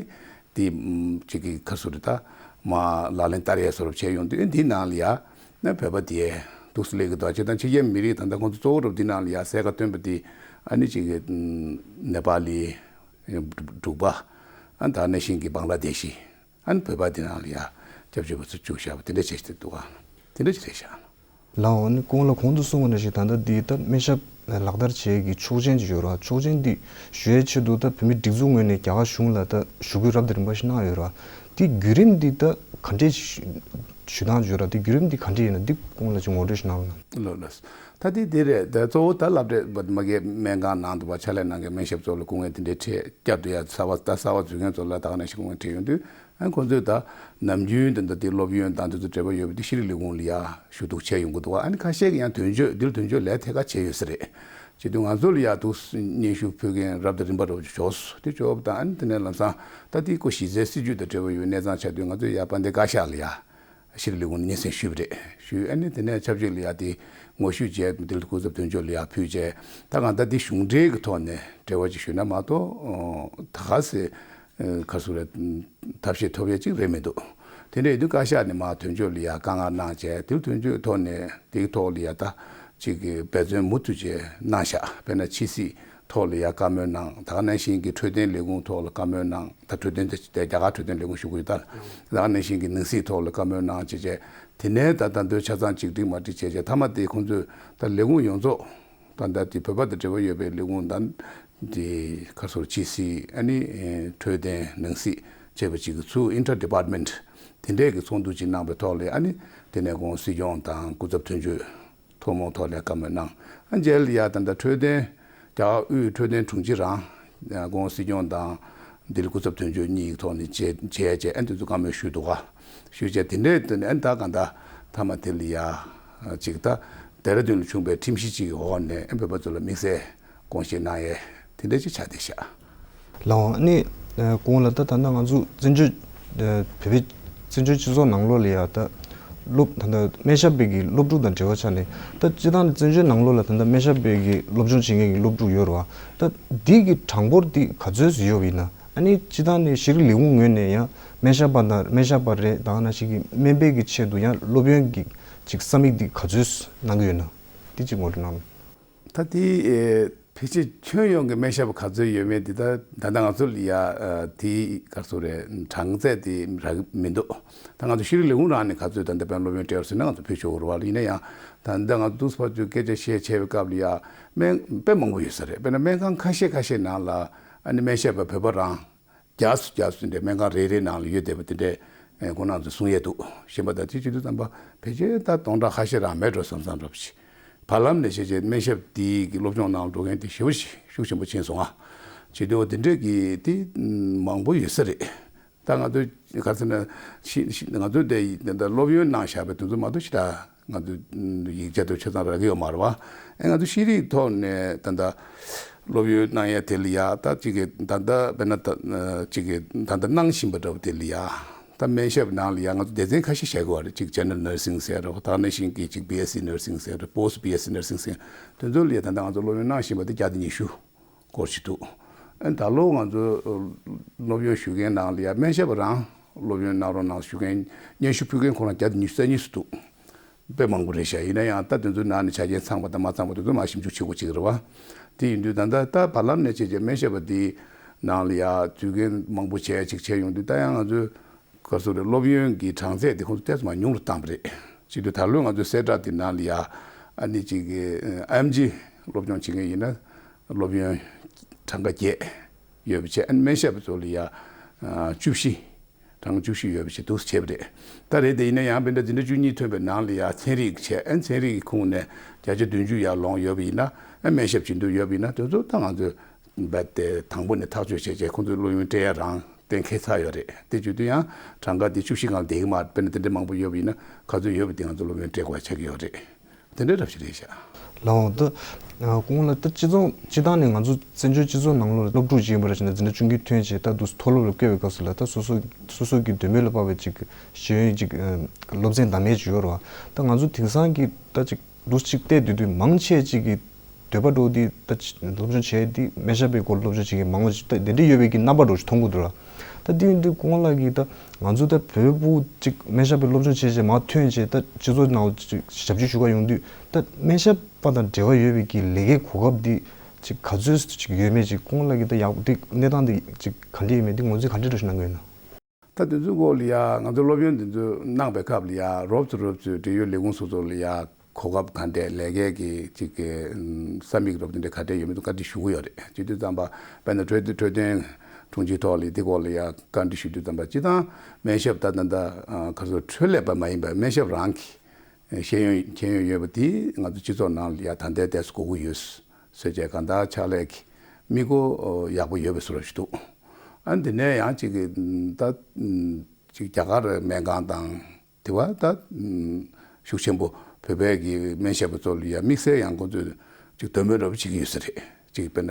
དེ་ཨམ་གཅིག་གི་ག་རེ་ཟེར་དགོས་རེད། ད་མར་ལག་ལེན་བསྟར་ཡ་བཟོ་འདྲ་བྱས་ཡོང་དུས། ཨ་ནི་དེའི་ནང་ལ་ཡ་ན་བོད་པ་དེ་འདུག་སེ་སླེབས་ཀྱི་འདུག་བྱས་ཙང་ཕྱི་རྒྱལ་མི་རིགས་ད་ལྟ་ཁོང་ཚོ་གཙོ་བོ་འདྲ་བོ་དེའི་ནང་ལ་ཡ་གསལ་ཁ་བཏོན་པ་དེ་ཨ་ནི་གཅིག་གི་ཨམ་ནེ་པ་ལི། འབྲུག་པ། ཨ་ནི་ད་ག་ནང་བཞིན་གྱི་བང་ལ་དེ་ཤི། ཨ་ནི་བོད་པ་དེ་ནང་ལ་ཡ་སྐྱབས་བཅོལ་བ་ཚོ་བཅུག་བཞག་པ་དེ་འདྲ་བྱས་ཏེ་འདུག་ག་དེ་འདྲ་ཅིག་རེད་ཤག་ལགས་འོ། ཨ་ནི་སྐུ་ངོ་ལགས་གོང་དུ་གསུངས་པ་ནང་བཞིན་ད་ལྟ་འདི་ད་སྨན་ཞབས་ལག་བསྟར་བྱེད་ཀྱི་ཆོག་མཆན་ཅིག་ཡོད་རེད་བ། ཆོག་མཆན་འདི་ཞུ་ཡའི་ཆེད་དུ་ད་བོད་མིའི་སྒྲིག་འཛུགས་ངོས་ནས་རྒྱ་གར་གཞུང་ལ་ད་ཞུ་སྐུལ་རབ་དང་རིམ་པ་ཞིག་གནང་ཡོད་རེད་བ། འདི་བརྒྱུད་རིམ་འདི་ད་ག་འདྲས་ཞུ་ཞུ་སྟངས་ཅིག་ཡོད་རེད་བ། འདི་བརྒྱུད་རིམ་འདི་ག་འདྲས་ཡིན་ན་འདི་སྐུ་ངོ་ལགས་ཅིག་ངོ་སྤྲོད་ཞིག་གནང་རོགས་གནང་། ལགས་ལགས། ད་དེ་དེ་རེད། ད་གཙོ་བོ་ད་སློབ་གྲྭ་བ་མ་གའི་སྨན་ཁང་ནང་དུ་བ་ཕྱག་ལས་གནང་མཁན་སྨན་ཞབས་ཚོ་ལ་སྐུ་ངལ་དེ་འདྲའི་འཕྲད། བསྐྱར་དུ་ཡ་གསར་བ་ད་གསར་བ་འཛུལ་མཁན་ཚོ་ལ་ད་ག་ནང་བཞིན་སྐུ་ངལ་འཕྲད་ཡོང་དུས། ཨ་ཁོང་ཚོས་ད་ནམ་རྒྱུན་དེ་འདྲ་དེ་སློབ་ཡོན་དང་དེ་ཚོ་འབྲེལ་བ་ཡོད་པ་དེ་ཤེས་རིག་ལས་ཁུངས་ལ་ཡ་ཞུ་གཏུག་བྱས་ཡོང་གི་འདུག་ཨ་ནི་ཁ་ཤས་ཀྱིས་ཡང་དོན་གཅོད་འདིར་དོན་གཅོད་ལས་ཐད་ཀར་བྱས་ཡོད་ས་རེད། བྱེད་དུས་ང་ཚོ་ལ་ཡ་འདུག་སྙན་ཞུ་ཕུལ་མཁན་རབ་དང་རིམ་པ་འདྲ་བོ་ཅིག་འབྱོར་སོང་། དེ་འབྱོར་བ་དང་ཨ་ནི་དེ་ནས་ལམ་སང་ད་དེ་ཁོ་གཞི་རྩའི་སྲིད་ཇུས་དང་འབྲེལ་བ་ཡོད་གནས་སྟངས་ཆགས་དུས། ང་ཚོས་ཡ་དཔལ་ལྡན་བཀའ་ཤག་ལ་ཡ་ཤེས་རིག་ལས་ཁུངས་ནས་སྙན་སེང་ཞུས་པ་རེད། ཞུས། ཨ་ནི་དེ་ནས་ཆབས་ཅིག་ལ་ཡ་དེ་ངོ་བཤུས་བྱས། དེ་ལ་སྐུ་ཚབ་དོན་གཅོད་ལ་ཡ་ཕུལ་བྱས། ད་གང་ལྟར་དེ་གཞུང་འབྲེལ་གྱི་ཐོག་ནས་འབྲེལ་བ་ཅིག་ཞུས་ན་མ་གཏོགས་ད་ག་སེ་ག་རེ་ཟེར་དགོས་རེད། ཐབས་ཤེས་ཐོབ་ཡ་ཅིག་རེད་མི་འདུག་དེ་འདྲ་ཡིན་དུས་བཀའ་ཤག་ནས་མར་དོན་གཅོད་ལ་ཡ་བཀའ་མངགས་གནང་བྱས། དེ་ལ་དོན་གཅོད་ཐོག་ནས་དེའི་ཐོག་ལ་ཡ་ད་ཅིག་གི་འབད་བརྩོན་མུ་མཐུད་བྱས་གནང་ཤག་དཔེར་ན་ཕྱི་སྲིད་ཐོག་ལ་ཡ་བཀའ་མོལ་གནང་། ད་ག་ནང་བཞིན་གྱི་འཕྲོད་བསྟེན་ལས་ཁུངས་ཐོག་ལ་བཀའ་མོལ་གནང་། ད་འཕྲོད་བསྟེན་དེ་རྒྱ་གར་འཕྲོད་བསྟེན་ལས་ཁུངས་ཞུ་གི་ཡོད་ད། ད་ག་ནང་བཞིན་གྱི་ནང་སྲིད་ཐོག་ལ་བཀའ་མོལ་གནང་བྱས་བྱས། དེ་ནས་ད་ད་འདོད་ཆ་ཚང་གཅིག་སྒྲིལ་མ་སྒྲིལ་བྱས་བྱས། མཐའ་མ་དེ་ཁོང་ཚོས་ད་ལས་ཁུངས་ཡོངས་རྫོགས་ད་ད་དེ་བོད་པ་དང་འབྲེལ་བ་ཡོད་པའི་ལས་ཁུངས་ད་དེ་ག་རེ་ཟེར་དགོས་རེད། ཕྱི་སྲིད། ཨ་ནི་འཕྲོད་བསྟེན། ནང་སྲིད་བཅས་པ་གཅིག་གི་ཚུར་ཨིན་ཊར་ཌི་པཱར་ཊི་མེན་ཊི་དེ་འདྲས་ཀྱི་ཚོགས་འདུ་ཅིག་གནང་བའི་ཐོག་ལ། ཨ་ནི་དེ་ནས་ཁོང་སྲིད་སྐྱོང་དང་སྐུ་ཚབ་དོན་གཅོད་ཐུན་མོང་ཐོག་ལ་བཀའ་མོལ་གནང་། ཨ་རྗེས་ལ་ཡ་ད་ལྟ་འཕྲོད་བསྟེན། རྒྱ་གར་དབུས་འཕྲོད་བསྟེན་དྲུང་ཆེ་རང་ཁོང་སྲིད་སྐྱོང་དང་དེ་ལ་སྐུ་ཚབ་དོན་གཅོད་གཉིས་ཀྱི་ཐོག་ནས་མཇལ་མཇལ་བྱས། ཨ་ནི་དེ་ཚོ་བཀའ་མོལ་ཞུས་འདུག་ག་ཞུས་བྱས་དེ་འདྲས་དེ་ནས་ཨ་ནི་ད་གང་ལྟར་མཐའ་མ་དེ་ལ་ཡ་ཅིག་ད་ལྡེ་ར་ལྡུན་ལ་བྱུང་བའི་ཁྲིམས་གཞི་ཅིག་གི་འོག་ནས་ཨ་བོད་པ་ཚོ་ལ་དམིགས་བསལ་དགོངས་བཞེས་གནང་ཡས་དེ་འདྲ་ཅིག་ཆགས་བསྡད་ཤག་ལགས་འོང་། ཨ་ནི་ཨ་གོང་ལ་ད་ད་ལྟ་ང་ཚོ་བཙན་བྱོལ་ཨ་བོད་པའི་བཙན་བྱོལ་སྤྱི་ཚོགས་ནང་ལོགས་ལ་ཡ་ད་སློབ་ད་ལྟ་སྨན་ཞབས་པའི་གི་སློབ་ཕྲུག་དང་འབྲེལ་བ་ཆགས་ནས། ད་སྤྱིར་བཏང་བཙན་བྱོལ་ནང་ལོགས་ལ་ད་ལྟ་སྨན་ཞབས་པའི་གི་སློབ་སྦྱོང་བྱེད་མཁན་གྱི་སློབ་ཕྲུག་ཡོད་རེད་བ། ད་འདི་གི་གྲངས་འབོར་འདི་ག་ཚོད་ཡོད་པ་ཡིན་ན། ཨ་ནི་སྤྱིར་བཏང་ནས་ཤེས་རིག་ལས་ཁུངས་ངོས་ནས་ཡང་སྨན་ཞབས་པ་དང་སྨན་ཞབས་པ་རེད། ད་ག་ནང་བཞིན་གྱི་སྨན་པའི་གི་ཆེད་དུ་ཡང་སློབ་ཡོན་གྱི་ཅིག་ས་མིག་འདི་ག་ཚོད་གནང་གི་ཡོད་ན། འདི་ཅིག་ངོ་སྤྲོད་གནང་རོགས། ད་དེ་ཨེ་ཕལ་ཆེར་ཁྱོན་ཡོངས་ཀྱི་སྨན་ཞབས་པ་ག་ཚོད་ཡོད་མེད་དེ་ད་ད་ལྟ་ང་ཚོ་ལ་ཡ་ཨ་དེ་ག་རེ་ཟེར་དགོས་རེད། གྲངས་ཚད་དེ་རག་གི་མི་འདུག་ད་ང་ཚོ་ཤེས་རིག་ལས་ཁུངས་རང་ནས་ག་ཚོད་ད་ལྟ་དཔེར་ན་སློབ་ཡོན་སྤྲད་ཡོད་ཟེར་ན་ང་ཚོ་ཕུལ་ཆོག་གི་རེད་བ། ཡིན་ན་ཡང་ད་ལྟ་ང་ཚོ་འདུག་སེ་ཕར་ཚུར་སྐད་ཆ་བཤད་བྱས་པའི་སྐབས་ལ་ཡ་སྨན་དཔེ་མང་པོ་ཡོད་ས་རེད། དཔེར་ན་སྨན་ཁང་ཁ་ཤས་ཁ་ཤས་ནང་ལ་ཨ་ནི་སྨན་ཞབས་པ་བོད་པ་རང་བརྒྱ་སུ་བརྒྱ་སུ་དེ་འདྲའི་སྨན་ཁང་རེ་རེ་ནང་ལ་ཡོད་བསྡད་པ་དེ་འདྲའི་ཨེ་ཁོང་རྣམ་ཚོས་གསུང་ཡས་འདུག་གཞན་པ་ད་དེ་བྱེད་དུས་ཙམ་པ་ཕལ་ཆེར་ད་སྟོང་ཕྲག་ཁ་ཤས་རང་མེད་འགྲོ་བསམ་བསམ་འདྲ་པོ་ཞིག་བར་ལམ་ནས་བྱས་བྱས་སྨན་ཞབས་དེའི་གི་སློབ་སྦྱོང་ནང་ལ་འགྲོ་མཁན་དེ་ཞེ་པོ་ཞིག་ཤུགས་ཆེན་པོ་ཕྱིན་སོང་ང་། བྱེད་དུས་འོ་དེ་འདྲས་ཀྱི་དེ་མང་པོ་ཡོད་ས་རེད། ད་ང་ཚོ་ག་རེ་ཟེར་ན་ཤི་ཤི་ང་ཚོ་དེ་ད་ལྟ་སློབ་ཡོན་གནང་བཞག་པའི་དེ་ཚོ་མ་གཏོགས་ཤི་ད། ང་ཚོ་ཡིག་ཆ་དེ་ཆ་ཚང་རག་གི་ཡོད་མ་རེད་བ། ཨེ་ང་ཚོ་ཤེས་རིག་ཐོག་ནས་ད་ལྟ་སློབ་ཡོན་གནང་ཡ་དེ་ལ་ཡ་ད་ཅིག་གི་ད་ལྟ་དཔེར་ན་ད་ཅིག་གི་ད་ལྟ་གནང་བཞིན་པ་འདྲ་བོ་དེ་ལ་ཡ་ད་སྨན་ཞབས་ནང་ལ་ཡ་ང་ཚོ་སྡེ་ཚན་ཁ་ཤས་བཞག་གི་ཡོད་རེད། ཅིག་ཇེ་ནེ་རལ་ནར་སིང་ཟེར་རེད་བ། ད་ག་ནང་བཞིན་གྱི་ཅིག་བི་ཨེས་སི་ནར་སིང་ཟེར་རེད། པོ་སི་བི་ཨེས་སི་ནར་སིང་ཟེར། དེ་ཚོ་ལ་ཡ་ད་ལྟ་ང་ཚོ་སློབ་ཡོན་གནང་བཞིན་པ་དེ་བརྒྱ་དང་ཉི་ཤུ་སྐོར་ཞིག་འདུག་ཨ་ནི་ད་ལོ་ང་ཚོ་སློབ་ཡོན་ཞུ་མཁན་ནང་ལ་ཡ་སྨན་ཞབས་པ་རང་ སློབ་ཡོན་གནང་རོགས་གནང་ཞུ་མཁན་སྙན་ཞུ་ཕུལ་མཁན་ཁོ་རང་བརྒྱ་དང་ཉི་ཤུ་རྩ་གཉིས་སུ་འདུག་དཔེ་མང་པོ་རེད་ཤག་ཡིན་ན་ཡང་ད་དེ་ཚོའི་ནང་ནས་ཆ་རྐྱེན་ཚང་པ་དང་མ་ཚང་པ་དེ་ཚོ་མར་ཞིབ་འཇུག་བྱེད་དགོས་ཅིག་རེད་བ། དེ་ཡིན་དུས་ད་ལྟ་ད་བར་ལམ་ནས་བྱས་བྱས་སྨན་ཞབས་པ་དེའི་ནང་ལ་ཡ་འཛུལ་མཁན་མང་པོ་བྱས་ཅིག་བྱས་ཡོང་དུས་ད་ཡང་ང་ཚོའི་ག་རེ་ཟེར་རེད། སློབ་ཡོན་གྱི་གྲངས་ཚད་དེ་ཁོང་ཚོ་ཏོག་ཙམ་མར་ཉུང་རུ་བཏང་བ་རེད། བྱེད་དུས་ད་ལོའི་ང་ཚོའི་གསལ་བསྒྲགས་དེ་ནང་ལ་ཡ་ཨ་ནི་ཅིག་གི་ཨེམ་ཇི་སློབ་སྦྱོང་བྱེད་མཁན་ཡིན་ན་སློབ་ཡོན་གྲངས་ཀ་བརྒྱད་ཡོད་པ་བྱས། ཨ་ནི་སྨན་ཞབས་པ་ཚོ་ལ་ཡ་བཅུ་བཞི། གྲངས་བཅུ་བཞི་ཡོད་པ་ཞིག་འདུག་བྱས་པ་རེད། ད་རེད་དེ་ཡིན་ན་ཡང་དཔེར་ན་འཛིན་གྲྭ་བཅུ་གཉིས་ཐོན་པའི་ནང་ལ་ཡང་ཚན་རིག་བྱས། ཨ་ནི་ཚན་རིག་གི་ཁོངས་ནས་བརྒྱ་ཆ་བདུན་ཅུ་ཡར་ལོངས་ཡོད་པ་ཡིན་ན། ཨ་སྨན་ཞབས་བྱེད་འདོད་ཡོད་པ་ཡིན་ན་དེ་ཚོ་ད་ང་ཚོས་རྦད་དེ་དང་པོ་ནས་ཐག་གཅོད་བྱས་བྱས་ཁོང་ཚོའི་སློབ་ཡོན་སྤྲད་ཡ་རང་གཏན་འཁེལ་ཚར་ཡོད་རེད། དེ་བརྗོད་དུས་ཡང་གྲངས་ཀ་དེ་བཅུ་བཞི་སྒང་ལ་བསྡད་ཀྱི་མ་རེད། དཔེར་ན་དེ་འདྲ་མང་པོ་ཡོད་པ་ཡིན་ན་ག་ཚོད་ཡོད་པ་དེ་ང་ཚོ་སློབ་ཡོན་སྤྲད་དགོས་ཡ་ཆགས་ཀྱི་ཡོད་རེད། དེ་འདྲའི་རབ་ཞིག་རེད་ཤག་ལགས་འོང་། ད་སྐུ་ངོ་ལགས། ད་སྤྱི་ཚོགས་སྤྱི་བཏང་ནས་ང་ཚོ་བཙན་བྱོལ་སྤྱི་ཚོགས་ནང་ལོགས་སློབ་ཕྲུག་ཅིག་ཡིན་པ་རེད་བྱས་ན་འཛིན་གྲྭ་བཅུ་གཉིས་ཐོན་བྱས་ད་འདུག་མཐོ་སློབ་ལ་བསྐྱོད་པའི་སྐབས་སུ་ལ་ད་སོ་སོ་སོ་སོ་གི་འདོད་མོས་ལ་དཔག་པའི་ཅིག་ཤེས་ཡོན་ཅིག་སློབ་ཚན་འདམ་ཡས་ཅིག་ཡོད་རེད་བ། ད་ང་ཚོ་དེང་སང་གི་ད་ཅིག་འདུག་ཅིག་བལྟས་སྡོད་དུས་མང་ཆེ་ཅིག་གི་འདོད་པ་འགྲོ་འདི་ད་ཅི་སློབ་སྦྱོང་བྱས་འདི་སྨན་ཞབས་པའི་སྐོར་སློབ་སྦྱོང་བྱེད་མཁན་མང་བ་ཅིག་ད་དེ་འདྲ་ཡོད་པའི་གི་རྣམ་པ་འགྲོ་ཞིག་མཐོང་གི་འདུག་ར། ད་དེ་ཡིན་དུས་སྐུ་ངོ་ལགས་ཀྱིས་ད་ང་ཚོ་ད་བོད་ཕྲུག་ཅིག་སྨན་ཞབས་པའི་སློབ་སྦྱོང་བྱས་བྱས་མར་ཐོན་བྱས་ད་སྤྱི་ཚོགས་ནང་ཅིག་ཞབས་ཕྱི་ཞུ་ག་ཡོང་དུས་ད་སྨན་ཞབས་པ་དང་འབྲེལ་བ་ཡོད་པའི་གི་ལས་ཀའི་གོ་སྐབས་འདི་ཅིག་ག་ཚོད་ཅིག་ཡོད་མེད་ཅིག་སྐུ་ངོ་ལགས་ཀྱིས་ད་ཡག་པོ་དེ་གནས་སྟངས་འདི་ཅིག་ག་འདྲ་ཡོད་མེད་འདི་ངོས་འཛིན་ག་འདྲ་འགྲོ་ཞིག་གནང་གི་ཡོད་ན། ད་དེ་ཚོའི་སྐོར་ལ་ཡ་ང་ཚོ་སློབ་ཡོན་དེ་ཚོ་གནང་པའི་སྐབས་ལ་ཡ་རོབ་ཙམ་རོབ་ཙམ་འབྲེལ་ཡོད་ལས་ཁུངས་སོ་སོ་ལ་ཡ་གོ་སྐབས་ག་འདྲས་ལས་ཀའི་གི་ཅིག་གི་ས་མིག་རོབ་དེ་འདྲ་ག་འདྲས་ཡོད་མེད་དུ་བཀའ་འདྲི་ཞུ་གི་ཡོད་རེད། བྱེད་དུས་ཙམ་པ་དཔེར་ན་འཕྲོད་འཕྲོད་བསྟེན་དྲུང་ཆེའི་ཐོག་ལ་དེ་སྐོར་ལ་ཡ་བཀའ་འདྲི་ཞུ་དུས་ཙམ་པ་སྤྱི་བཏང་སྨན་ཞབས་ད་ད་ད་ག་ཚོད་འཕྲོད་ལས་པ་མ་ཡིན་པ་སྨན་ཞབས་རང་གི་ཤེས་ཡོན་མཁྱེན་ཡོན་ཡོད་པ་དེ་ང་ཚོ་སྤྱི་ཚོགས་ནང་ལ་ཡ་ད་ལྟའི་ཏོག་ཙམ་དགོས་ཀྱི་ཡོད། ཟེར་བྱས་གང་ལྟར་ཕྱག་ལས་ཀྱི་དམིགས་སྒོ་ཡག་པོ་ཡོད་པའི་བཟོ་འདྲ་ཞིག་འདུག་ཨ་འདི་ནས་ཡང་ཅིག་གི་ད་ཅིག་རྒྱ་གར་སྨན་ཁང་དང་དེ་བ་ད་ཤུགས་ཆེན་པོ་བོད་པའི་གི་སྨན་ཞབས་པ་ཚོ་ལ་ཡ་དམིགས་བསལ་ཡང་ཁོང་ཚོས་ཅིག་འདོད་མོས་འདྲ་པོ་བྱེད་ཀྱི་ཡོད་ས་རེད། ཅིག་དཔེར་ན་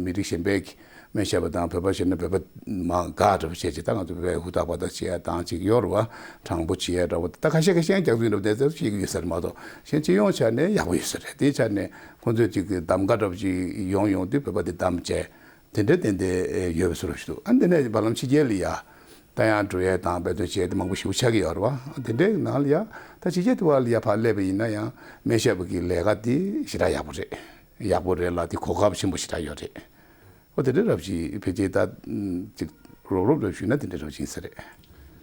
མི་རིགས་གཞན་པའི་གི་སྨན་ཞབས་པ་དང་བོད་པ་བྱས་ན་བོད་པ་མ་དགའ་འདྲ་པོ་བྱས་ཅིག་ད་ང་ཚོ་བོད་པའི་ཧུར་ཐག་པ་ད་བྱེད་ཡ་དང་ཅིག་ཡོད་རེད་བ། དྲང་པོ་བྱེད་ཡ་འདྲ་པོ་ད་ཁ་ཤས་ཁ་ཤས་རྒྱག་ཚུལ་འདྲ་པོ་དེ་ཚོ་བྱེད་ཀྱི་ཡོད་ས་རེད་མ་གཏོགས་གཞན་སྤྱི་ཡོངས་ཆ་ནས་ཡག་པོ་ཡོད་ས་རེད། དེའི་ཆ་ནས་ཁོང་ཚོས་ཅིག་གདམ་ག་འདྲ་པོ་ཅིག་ཡོང་ཡོང་དུས་བོད་པ་དེ་བདམས་བྱས་དེ་འདྲ་ཏན་ཏན་ཡོད་པའི་བཟོ་འདྲ་ཞིག་འདུག་ཨ་འདི་ནས་བར་ལམ་ཕྱི་རྒྱལ་ལ་ཡ་ད་ཡང་འགྲོ་ཡས་དང་འབད་བརྩོན་བྱས་ཏེ་མང་པོ་ཞེ་པོ་ཆགས་ཀྱི་ཡོད་རེད་བ། དེ་འདྲའི་ནང་ལ་ཡ་ད་ཕྱི་རྒྱལ་དུ་བ་ལ་ཡ་ཕར་སླེབས་པ་ཡིན་ན་ཡང་སྨན་ཞབས་པ་གི་ལས་ཀ་དེ་ཞེ་དྲག་ཡག་པོ་རེད། ཡག་པོ་རེད་ལ་དེ་གོ་སྐབས་ཆེན་པོ་ཞེ་དྲག་ཡོད་རེད། ཨོ་དེ་འདྲའི་རབ་ཅིག་ཕལ་ཆེར་ད་ཅིག་རོབ་རོབ་རབ་ཞུས་ན་དེ་འདྲའི་རབ་ཅིག་ཡིན་ས་རེད།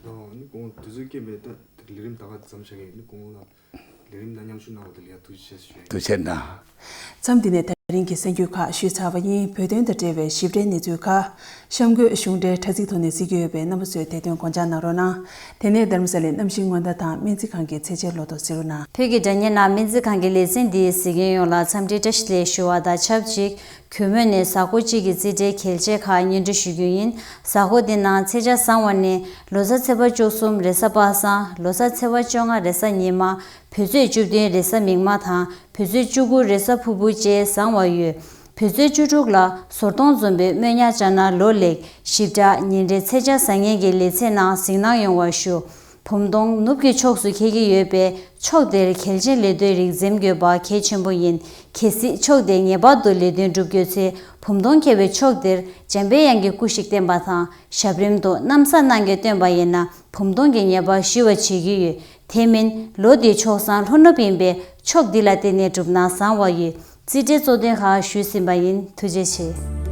ཨོ་ནི་གོང་དུས་ཚོད་སྐྱེལ་མེད་ད་ལས་རིམ་ད་ག་ཙམ་བྱ་གི་ནི་གོང་ལ། ལས་རིམ་ནང་མཉམ་ཞུགས་གནང་བ་དེ་ལ་ཡང་ཐུགས་རྗེ་ཆེ་ཞུ་ཡ་ཡིན། ཐུགས་རྗེ་གནང་། མཚམས་འདི་ནས་ད་རིང་གི་གསར་འགྱུར་ཁག་ཞུས་ཚར་བ་ཡིན། བོད་དོན་དང་འབྲེལ་བའི་ཞིབ་ཕྲའི་གནས་ཚུལ་ཁག་གཤམ་འཁོད་གཞུང་འབྲེལ་དྲ་ཚིགས་ཐོག་ནས་གཟིགས་རྒྱུ་ཡོད་པས་རྣམ་པ་ཚོས་དེ་དོན་དགོངས་འཇགས་གནང་རོགས་གནང་། དེ་ནས་རྡ་རམ་ས་ལའི་གནམ་གཤིས་སྔོན་བརྡ་དང་སྨན་རྩིས་ཁང་གི་ཚད་འཇལ་ལོ་ཐོ་གཟིགས་རོགས་གནང་། བོད་ཀྱི་སྒྲ་བརྙན་ནང་སྨན་རྩིས་ཁང་གི་ལེ་ཚན་འདི་གཟིགས་མཁན་ཡོངས་ལ་འཚམས་འདྲི་བཀྲ་ཤིས་བདེ་ལེགས་ཞུ་བ་དང་ཆབས་ཅིག་གུས་མོ་ནས་གཟའ་འཁོར་གཅིག་གི་རྩིས་འབྲས་གལ་ཆེ་ཁག་སྙན་སྒྲོན་ཞུ་རྒྱུ་ཡིན། གཟའ་འཁོར་འདི་ནང་ཚེས་ཆ་བཟང་བ་ནི་ལོ་གསར་ཚེས་པ་བཅུ་གསུམ་རེས་གཟའ་པ་སངས། ལོ་གསར་ཚེས་པ་བཅོ་ལྔ་རེས་གཟའ་ཉི་མ། བོད་ཚེས་བཅུ་བདུན་རེས་གཟའ་མིག་དམར་དང་བོད་ཚེས་བཅུ་དགུ་རེས་གཟའ་ཕུར་བུ་བཅས་བཟང་བ་ཡོད། བོད་ཚེས་བཅུ་དྲུག་ལ་ཟོར་གདོང་འཛོམས་པའི་རྨོན་ཉ་ཅ་ན་ལོ་ལེགས། ཞིབ་ཕྲ་ཉིན་རེའི་ཚེས་ཆ་གཟབ་ཉན་གྱི་ལེ་ཚན་ནང་གཟིགས་གནང་ཡོང་བ་ཞུ། བུམ་གདོང་ནུབ་ཀྱི་ཕྱོགས་སུ་འཁེལ་གྱི་ཡོད་པས་ཕྱོགས་དེར་གལ་ཆེན་ལས་དོན་རིགས་འཛེམ་དགོས་པ་གལ་ཆེན་པོ་ཡིན། གལ་སྲིད་ཕྱོགས་དེ་ངེས་པར་དུ་ལས་དོན་སྒྲུབ་དགོས་ཚེ་བུམ་གདོང་འཁེལ་བའི་ཕྱོགས་དེར་འཇམ་པའི་དབྱངས་ཀྱི་སྐུ་ཞིག་བསྟན་པ་དང་ཞབས་རིམ་དུ་གནམ་ས་གནང་གི་བསྟན་པ་ཡིན་ན་བུམ་གདོང་གི་ཉེས་པ་ཞི་བར་བྱེད་ཀྱི་ཡོད། དེ་མིན་ལོ་འདིའི་ཕྱོགས་བཟང་ལྷོ་ནུབ་ཡིན་པས་ཕྱོགས་འདི་ལ་བརྟེན་ནས་བསྒྲུབས་ན་བཟང་བ་ཡོད། རྩིས་འབྲས་གཙོ་དོན་ཁག་ཞུས་ཟིན་པ་ཡིན། ཐུགས་རྗེ་ཆེ།